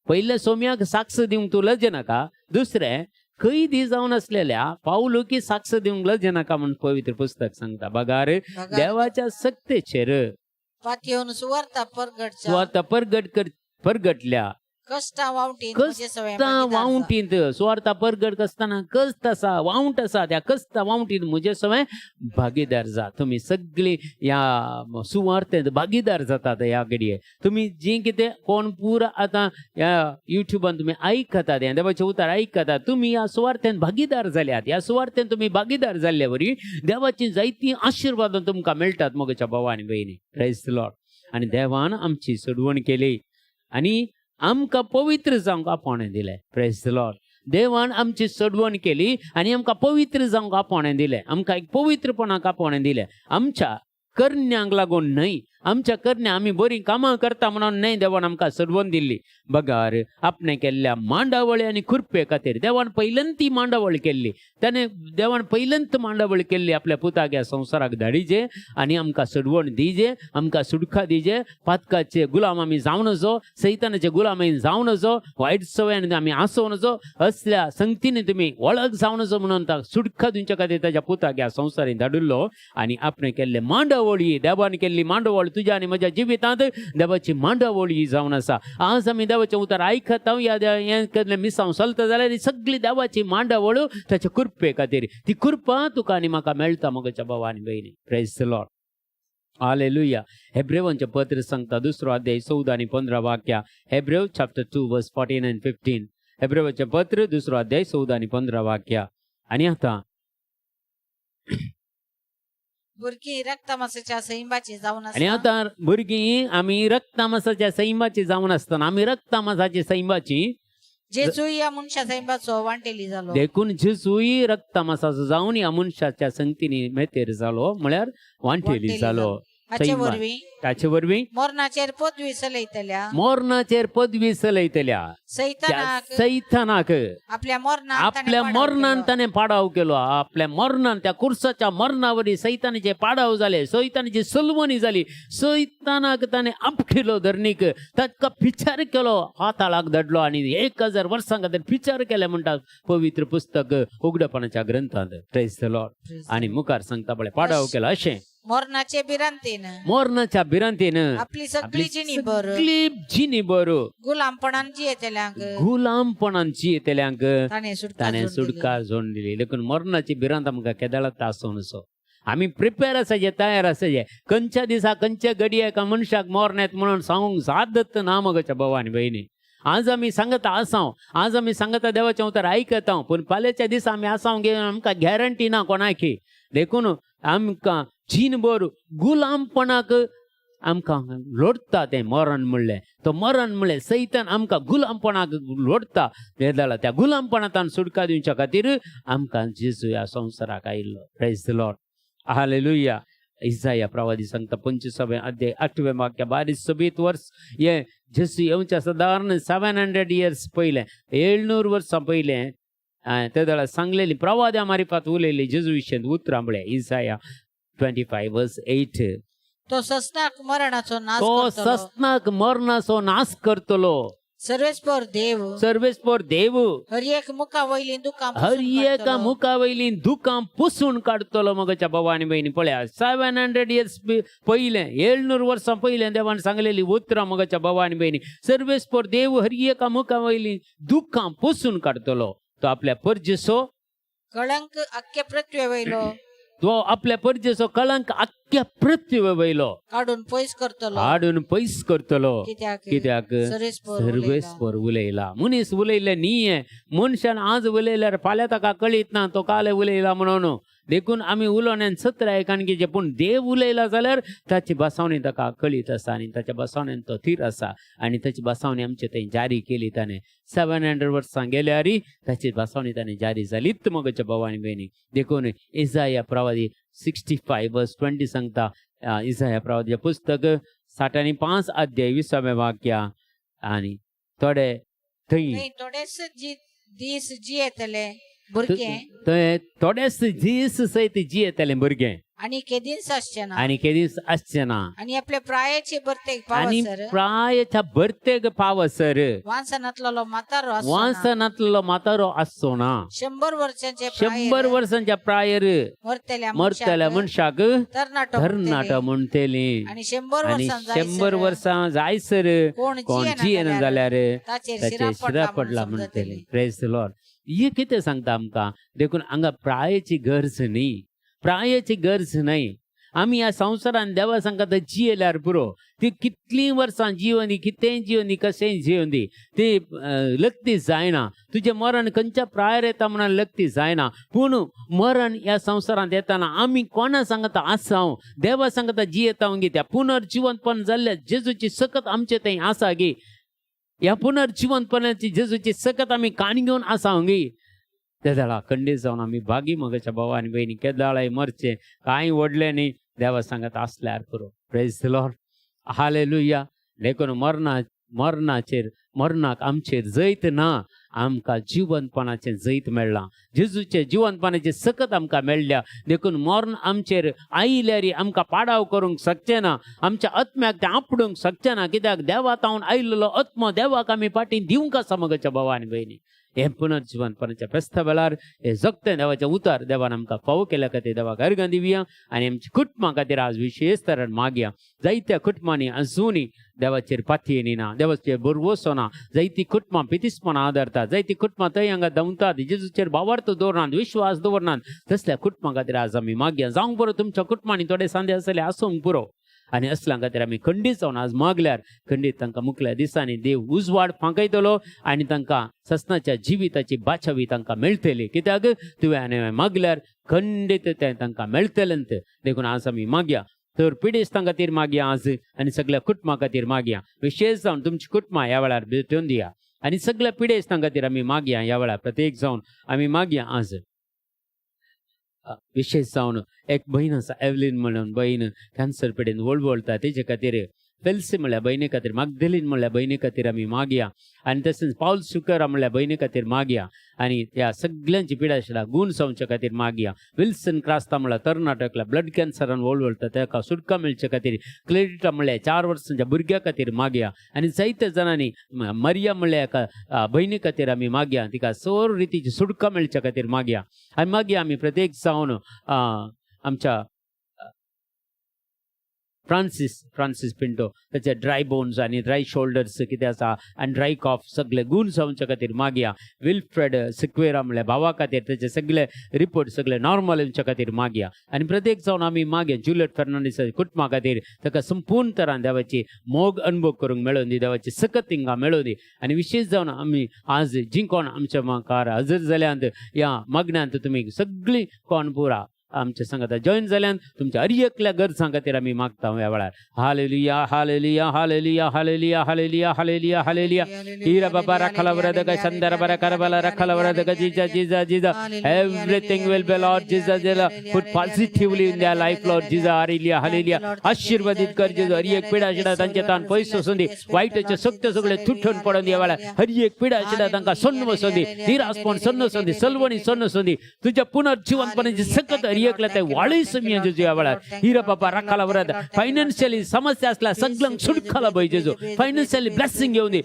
पयल्या सोम्याक साक्ष दिवंक तूं लजेनाका. दुसरें, कैदी जावन आसलेल्या पावलो की साक्ष दिवंक लजेनाका म्हूण पवित्र पुस्तक सांगता. बगार
बगार
देवाच्या सक्तेचेर
पातयेवन सुवार्ता परगटच्या
सुवार्ता परगट कर परगटल्या
कष्टा वावटीन म्हजे सवय
कस्ता
भागीदार जा.
वावटींत सुवार्ता परगट आसतना कस्त आसा, वावट आसा, त्या कस्ता वावटींत म्हजे सवय भागीदार जा. तुमी सगळी ह्या सुवार्तेंत भागीदार जातात. ह्या घडये तुमी जी कितें कोण पुरा आतां ह्या युट्यूबान तुमी आयकतात, ह्या देवाचें उतर आयकतात, तुमी ह्या सुवार्तेंत भागीदार जाल्यात. ह्या सुवार्तेंत तुमी भागीदार जाल्ले वरी देवाची जायतीं आशिर्वादां तुमकां मेळटात मोगाच्या भावा आनी भयणी. Praise the Lord. आनी देवान आमची सोडवण केली आनी आमकां पवित्र जावंक आपोवणें दिलें. Praise the Lord. देवान आमची सोडवण केली आनी आमकां पवित्र जावंक आपोवणें दिलें, आमकां एक पवित्रपणाक आपोवणें दिलें. आमच्या करण्यांक लागून न्हय, आमच्या करण्या आमी बरीं कामां करता म्हणून न्हय देवान आमकां सोडवण दिल्ली, बगार आपणें केल्ल्या मांडावळी आनी खुरपे खातीर. देवान पयल्यान ती मांडावळ केल्ली, ताणें देवान पयल्यांत मांडावळ केल्ली आपल्या पुताक ह्या संवसाराक धाडिजे आनी आमकां सोडवण दिजे, आमकां सुटका दिजे. पातकाचे गुलाम आमी जावं नजो, सैतानाचे गुलाम आमी जावं नजो, वायट सवयान आमी आसोवं नजो, असल्या संगतीने तुमी वळख जावं नजो म्हणून ताका सुटका दिवच्या खातीर ताच्या पुताक ह्या संवसारीन धाडिल्लो. आनी आपणें केल्ले मांडावळी, देवान केल्ली मांडावळ तुज्या आनी म्हज्या जिवितांत देवाची मांडावळ ही जावन आसा. आज आमी देवाचें उतर आयकता, ह्या हें केल्लें मिसांव चलता जाल्यार ही सगळी देवाची मांडावळ ताच्या कृपे खातीर, ती कृपा तुका आनी म्हाका मेळटा मोगाच्या भावा आनी भयणी. Praise the Lord. Hallelujah. हेब्रेवांचें पत्र सांगता दुसरो अध्याय 14 आनी 15 वाक्या. हेब्रेव चॅप्टर 2 वर्स 14 आनी 15. हेब्रेवाचें पत्र दुसरो अध्याय 14 आनी 15 वाक्या. आनी आतां
भुरगीं रक्तमासाच्या सैंबाची जावन
आनी
आसता
आतां भुरगीं आमी रक्तामासाच्या सैमाची जावन आसतना, आमी रक्तामासाची सैमाची
जेजू ह्या मनशा सैंबाचो वांटेली जालो.
देखून जेजूय रक्तामासाचो जावन ह्या मनशाच्या संगतीनी मेतेर जालो, म्हळ्यार वांटेली
वांटेली
जालो.
हाचे
सैमान.
वरवीं
ताचे वरवीं
मरणाचेर पदवी चलयतल्या
मरणाचेर पदवी चलयतल्या त्या
सैतानाक
सैतानाक
आपल्या मरणान ताणें
आपल्या
पाडाव
मरणान
केलो.
ताणें पाडाव केलो. आपल्या मरणान त्या कुर्साच्या मरणावरी सैतानाचे पाडाव जाले, सैतानाची सलवणी जाली, सैतानाक ताणें आपटिलो धरणीक, ताका पिचार केलो, हाताळाक धाडलो आनी 1000 वर्सां खातीर पिचार केले म्हणटा पवित्र पुस्तक उगडपणाच्या ग्रंथांत. Praise the Lord. आनी मुखार सांगता पळय, पाडाव केलो अशें
मरणाचे भिरांतीन
मरणाच्या भिरांतीन
आपली सगळी जिणी भर
सगळी जिणी भर
गुलामपणान जियेतल्यांक
गुलामपणान जियेतल्यांक
ताणें सुटका
ताणें
जोडून दिली.
सुटका जोडून दिली. देखून मरणाची भिरांत आमकां केदळात आसूं नसो. आमी प्रिपेर आसाचे, तयार आसाचे. खंयच्या दिसा खंयच्या घडये एका मनशाक मरण येता म्हणून सांगूंक सादत ना मगोच्या भावा आनी भयणी. आज आमी सांगता आसाव, आज आमी सांगता देवाचें उतर आयकता, पूण फाल्यांच्या दिसा आमी आसाव गे आमकां गॅरंटी ना कोणाकी. देखून आमकां जीणभर गुलामपणाक आमकां लोडता. तें मरण म्हणलें, तो मरण म्हणलें सैतान आमकां गुलामपणाक लोडता. तें जाल्यार त्या गुलामपणांत सुटका दिवच्या खातीर आमकां जेजू ह्या संवसाराक आयिल्लो. प्रेज the Lord, hallelujah. इजाया प्रवादी सांगता, 25वें अध्याय, 8वें वाक्य, बारीक सोबीत वर्स. हे जेजू येवच्या सादारण 700 इयर्स पयलें, 700 वर्सां पयलें ते वेळार सांगलेली प्रवाद्या मारिफात उलयली जेजू विशयेंत उतरां म्हळ्यार इजाया 25 वर्स 8.
तो ससनाक मरणाचो नाश
तो
करतलो.
ससनाक मरणाचो नाश करतलो.
सर्वेस्पर देव
सर्वेस्पर देव
हर एक मुखा वयली दुकां
हर
पुसून
एका
काडटलो.
मुखा वयली दुकां पुसून काडटलो. मगच्या बाबा आनी भयणी, पळया, 700 इयर्स पयलें, 700 वर्सां पयलें देवान सांगलेली उतरां. मगच्या बाबा आनी भयणी, सर्वेस्पर देव हर एका मुखा वयली दुकां पुसून काडटलो. तो आपल्या परजेसो
कळंक अख्खे पृथ्वे वयलो
तो आपल्या परजेचो कळंक आख्ख्या पृथ्वी वयलो
काडून पयस करतलो.
काडून पयस करतलो.
कित्याक?
कित्याक?
सर्वेस्पर उलयला.
सर्वेस्पर उलयला. मनीस उलयले न्ही. मनशान आज उलयल्यार फाल्यां ताका कळीत ना तो काल उलयला म्हणून. देखून आमी उलोवण्यान सत्राय काणकीचे, पूण देव उलयला जाल्यार ताची बसावणी ताका कळीत आसा आनी ताच्या बसावण्यान तो थीर आसा आनी ताची बसावणी आमचे थंय जारी केली ताणें. 700 वर्सां गेल्यार ताची बसावणी ताणें जारी जालीच, मगच्या भाव आनी भयणी. देखून इजाया प्रवादी 65 वर्स 20 सांगता, इजाया प्रवादीचें पुस्तक 65 अध्याय, 20वें वाक्य, आनी थोडे थंय
थंय थोडेच दीस जियेतले भुरगे
थंय थोडेच दीस सयत जियेतले भुरगे
आनी केदींच आसचे ना.
आनी केदींच आसचे ना.
आनी आपले प्रायेचे भरतेक
आनी
पावसर
प्रायच्या भरतेक पावसर
वांसनातलो म्हातारो आसचो ना.
वासनांतलो म्हातारो आसचो ना.
100 वर्सांचे
100 वर्सांच्या प्रायर
मरतल्या
मरतल्या मनशाक
तरणाटो
तरणाटो
म्हणटले.
म्हणटली.
आनी 100
आनी
वर्सां
100 वर्सां जायसर
कोण
कोण जियेना जाल्यार
ताचेर
ताचेर
शिरा
शिरा पडला म्हणटली. प्रेज लॉर्ड. हे कितें सांगता आमकां? देखून हांगा प्रायेची गरज न्ही, प्रायेची गरज न्हय. आमी ह्या संवसारान देवा सांगता जियेल्यार पुरो. ती कितलीं वर्सां जियोंदी, कितेंय जियोंदी, कशेंय जियोंदी, ती लकती जायना. तुजें मरण खंयच्या प्रायर येता म्हणून लकती जायना. पूण मरण ह्या संवसारांत येताना आमी कोणा सांगता आसा? देवा सांगता जियेता गी. त्या पुनर्जिवंतपण जाल्ल्या जेजूची सकत आमचे थंय आसा गी? ह्या पुनर्जिवंतपणाची जेजूची सकत आमी काण घेवन आसा गी? तेदळा खंडीत जावन आमी भागी, मगच्या भाव आनी भयणी. केदाळाय मरचें कांय व्हडलें न्ही, देवा सांगत आसल्यार पुरो. Praise Lord, hallelujah. देखून मरणाचेर, मरणाक आमचेर जैत ना. आमकां जिवंतपणाचें जैत मेळ्ळां. जेजूचें जिवंतपणाचें सकत आमकां मेळ्ळ्या. देखून मरण आमचेर आयल्यार आमकां पाडाव करूंक शकचें ना, आमच्या आत्म्याक तें आपडूंक शकचें ना. कित्याक? देवा तावन आयिल्लो आत्मो देवाक आमी फाटीं दिवंक आसा. मगच्या भाव आनी भयणी, हें पुनर्जिवंतपणाच्या फेस्ता वेळार हें जगतें देवाचें उतार देवान आमकां फावो केल्या खातीर देवाक अर्गां दिवया आनी आमच्या कुटुंबा खातीर आज विशेश तरेन मागया. जायत्या कुटुंबांनी अजुनूय देवाचेर पातयेनी ना, देवाचेर भरवसो ना. जायती कुटुंबां पितिसपणां आदारतात, जायती कुटुंबां थंय हांगा दवतात, जेजूचेर भावार्थ दवरनात, विश्वास दवरनात. तसल्या कुटुंबां खातीर आज आमी मागया. जावंक पुरो, तुमच्या कुटुंबांनी थोडे सांदे आसले आसूंक पुरो आनी असल्या खातीर आमी खंडीत जावन आज मागल्यार खंडीत तांकां मुखल्या दिसांनी देव उजवाड फांकयतलो आनी तांकां ससनाच्या जिविताची बाचावी तांकां मेळटली. कित्याक? तुवें आनी हांवें मागल्यार खंडीत तें तांकां मेळटलें. देखून आज आमी मागया. तर पिडेस्तां खातीर मागया आज आनी सगळ्या कुटुंबा खातीर मागया. विशेष जावन तुमची कुटुंबां ह्या वेळार भेटून दिया आनी सगळ्या पिडेस्तां खातीर आमी मागया. ह्या वेळार प्रत्येक जावन आमी मागया आज. विशेष जावन एक बहीण आसा, एवलीन म्हणून बहीण, कॅन्सर पिडेन वळवळटा, तेजे खातीर, फेल्सी म्हणल्या भयणी खातीर, मागदेलीन म्हणल्या भयणी खातीर आमी मागया आनी तशेंच पावल सुकरा म्हणल्या भयणी खातीर मागया आनी त्या सगळ्यांची पिडा आशिल्ल्या गूण जावच्या खातीर मागया. विल्सन क्रास्ता म्हणल्यार तरणाटकला ब्लड कॅन्सरान वळवळटा, ताका सुटका मेळचे खातीर, क्लेडिटा म्हणल्यार 4 वर्सांच्या भुरग्या खातीर मागया आनी जायत्या जाणांनी मरिया म्हणल्या एका भयणी खातीर आमी मागया. तिका सोर रितीची सुटका मेळच्या खातीर मागया. आनी मागया आमी प्रत्येक जावन आमच्या फ्रांसीस फ्रांसीस पिंटो, ताचे ड्राय बोन्स आनी ड्राय शोल्डर्स कितें आसा आनी ड्राय कॉफ सगळे गूण जावच्या खातीर मागया. विल्फ्रेड सिक्वेरा म्हणल्यार भावा खातीर, ताचे सगळे रिपोर्ट सगळे नॉर्मल येवच्या खातीर मागया. आनी प्रत्येक जावन आमी मागया जुलियट फेर्नांडीस कुटुंबा खातीर, ताका संपूर्ण तरान देवाची मोग अनुभव करूंक मेळोवन दी, देवाची सकत हिंगा मेळोवन दी. आनी विशेष जावन आमी आज जी कोण आमच्या मुखार हजर जाल्यांत, ह्या मागण्यांत तुमी सगळीं कोण पुरा आमच्या सांगाता जॉईन जाल्यान तुमच्या हर एकल्या गरजां खातीर आमी मागता ह्या वेळार. Hallelujah, hallelujah, hallelujah, hallelujah, hallelujah, hallelujah, hallelujah. Hira बाबा रखला वरदग संदर बर करबला रखला वरदग जीजा जीजा जीजा. Everything will be, Lord Jesus, put positively in their life, Lord Jesus. Hallelujah, hallelujah. आशीर्वादित कर जेजू. हर एक पिडा शिडा तांचे तान पयस वचून दी. वायटाचे सक्त सगळे तुटून पडून दी. वेळार हर एक पिडा शिडा तांकां सन्न वचून दी, निरासपण सन्न वचून दी, सलवणी सन्न वचून दी. तुझ्या पुनर्जीवनपणाची सकत हर एकल्या ते वाळी समी जेजू. या वेळार हिरा बाबा रखाला वरद. फायनान्शियली समस्या असल्या सगळ्यांक सुटकाला भय जेजू. फायनान्शियली ब्लेसिंग घेवन दी.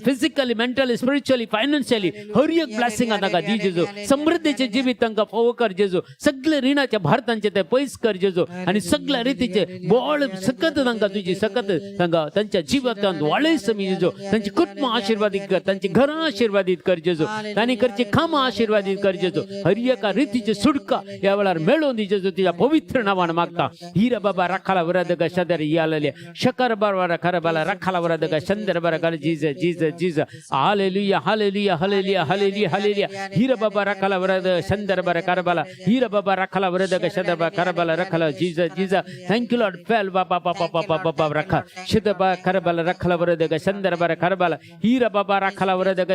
फिजिकली, मेंटली, स्पिरिच्युअली, फायनान्शियली हर एक ब्लेसिंग तांकां दी जेजू. समृद्धीचे जिवीत तांकां फावो कर जेजू. सगळे रिणाचे भार तांचे ते पयस कर जेजू आनी सगळ्या रितीचे बळ सकत तांकां, तुजी सकत तांकां तांच्या जिवितांत वाळय समी जेजू. तांची कुटुंब आशीर्वादीत कर, तांची घरां आशीर्वादीत कर जेजू, तांणी करची कामां आशीर्वादीत कर जेजू. हर एका रितीचे सुटका ह्या वेळार मेळोवन दी जेजू. तुज्या पवित्र नांवान मागता. हिरा बाबा रखाला वरदग शदर यालले शकर बारवारा खरबाला रखाला वरदग शंदर बर कर. जीज जीज जीज. Hallelujah, hallelujah, hallelujah, hallelujah, hallelujah. Hira बाबा रखाला वरद शंदर बर करबाला. हिरा बाबा रखाला वरदग शदर बर करबाला रखाला. जीज जीज. Thank you Lord. फेल बाबा बाबा बाबा बाबा रखा शुद्ध करबाला रखला वरदग शंदर बर करबाला. हिरा बाबा रखाला वरदग.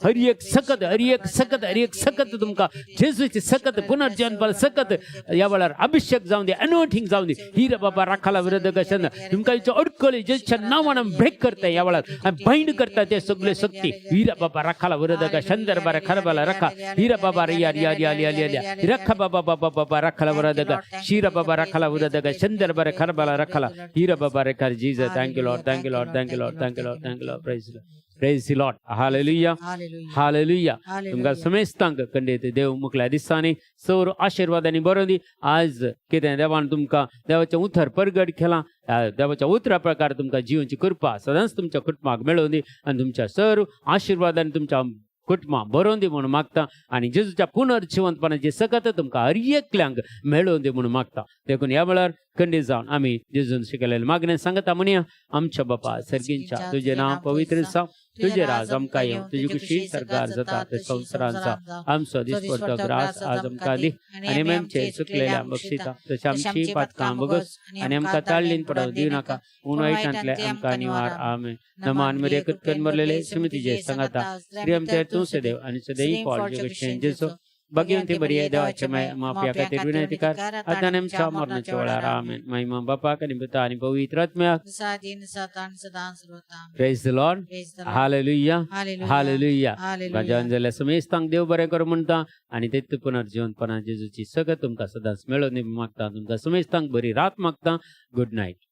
हर एक सकत, हर एक सकत, हर एक सकत तुमकां जेजूची सकत, पुनर्जीवन बल सकत ह्या वेळार अभिषेक जावन दी, अनोटिंग जावन दी. हिरा बाबा राखाला विरोधक शंद. तुमकां हिचो अडकली जेजूच्या नांवान ब्रेक करता ह्या वेळार आनी बाइंड करता ते सगळे शक्ती. हिरा बाबा राखाला विरोधक शंदर बारा खरबाला रखा. हिरा बाबा रिया रिया रिया रिया रिया रिया रखा बाबा बाबा बाबा राखाला विरोधक शिरा बाबा राखाला विरोधक शंदर बारा खरबाला रखाला हिरा बाबा रेखा. Jesus. Thank you Lord, thank you Lord, thank you Lord, thank you Lord, thank you Lord. Praise, praise Lord. Hallelujah.
Hallelujah.
Hallelujah. तुमकां समेस्तांक खंडीत देव मुखल्या दिसांनी सौर आशिर्वादांनी बरोवन दी. आज कितें देवान तुमकां देवाचें उतर परगट केलां, ह्या देवाच्या उतरा प्रकार तुमकां जिवनची कृपा सदांच तुमच्या कुटुंबाक मेळोवन दी आनी तुमच्या सर्व आशिर्वादांनी तुमच्या कुटुंबां बरोवन दी म्हणून मागता आनी जेजूच्या पुनर्जिवंतपणाची सकत तुमकां हर एकल्यांक मेळोवन दी म्हणून मागता. देखून ह्या वेळार खंडीत जावन आमी जेजून शिकयलेलें मागणें सांगता म्हणया. आमच्या बापा सर्गींच्या, तुजें नांव पवित्र जावं, तुजें राज आमकां येवं, तुजी खुशी सरकार जाता ते संवसारांत जावं. आमचो दिसपडतो ग्रास आज आमकां दी आनी आमी आमचे चुकलेल्या बक्षिता तशें आमची पातकां भोगस आनी आमकां ताळ्ळीन पडोवं दिवं नाका, पूण वायटांतले आमकां निवार. आमेन. नमान मरिया, कृपेन भरलेले, स्वामी तुजे सांगाता. स्त्री आमचे तूं सदैव आनी सदैव फॉल जेजू. भाग्यवंती मरिये, देवाचे माय, माफिया खातीर विनंती कर, आतां आनी आमच्या मरणाच्या वेळार. आमेन. महिमा बापाक आनी पुता आनी पवित्र आत्म्याक.
सादीन सतान सदां सर्वता.
Praise the Lord.
Praise the Lord.
Hallelujah.
Hallelujah.
Hallelujah.
Hallelujah.
जेवण जाल्यार समेस्तांक देव बरें करूं म्हणटा आनी ते पुनर्जिवनपणा जेजूची सगळं तुमकां सदांच मेळोवन मागता. तुमकां समेस्तांक बरी रात मागता. Good night.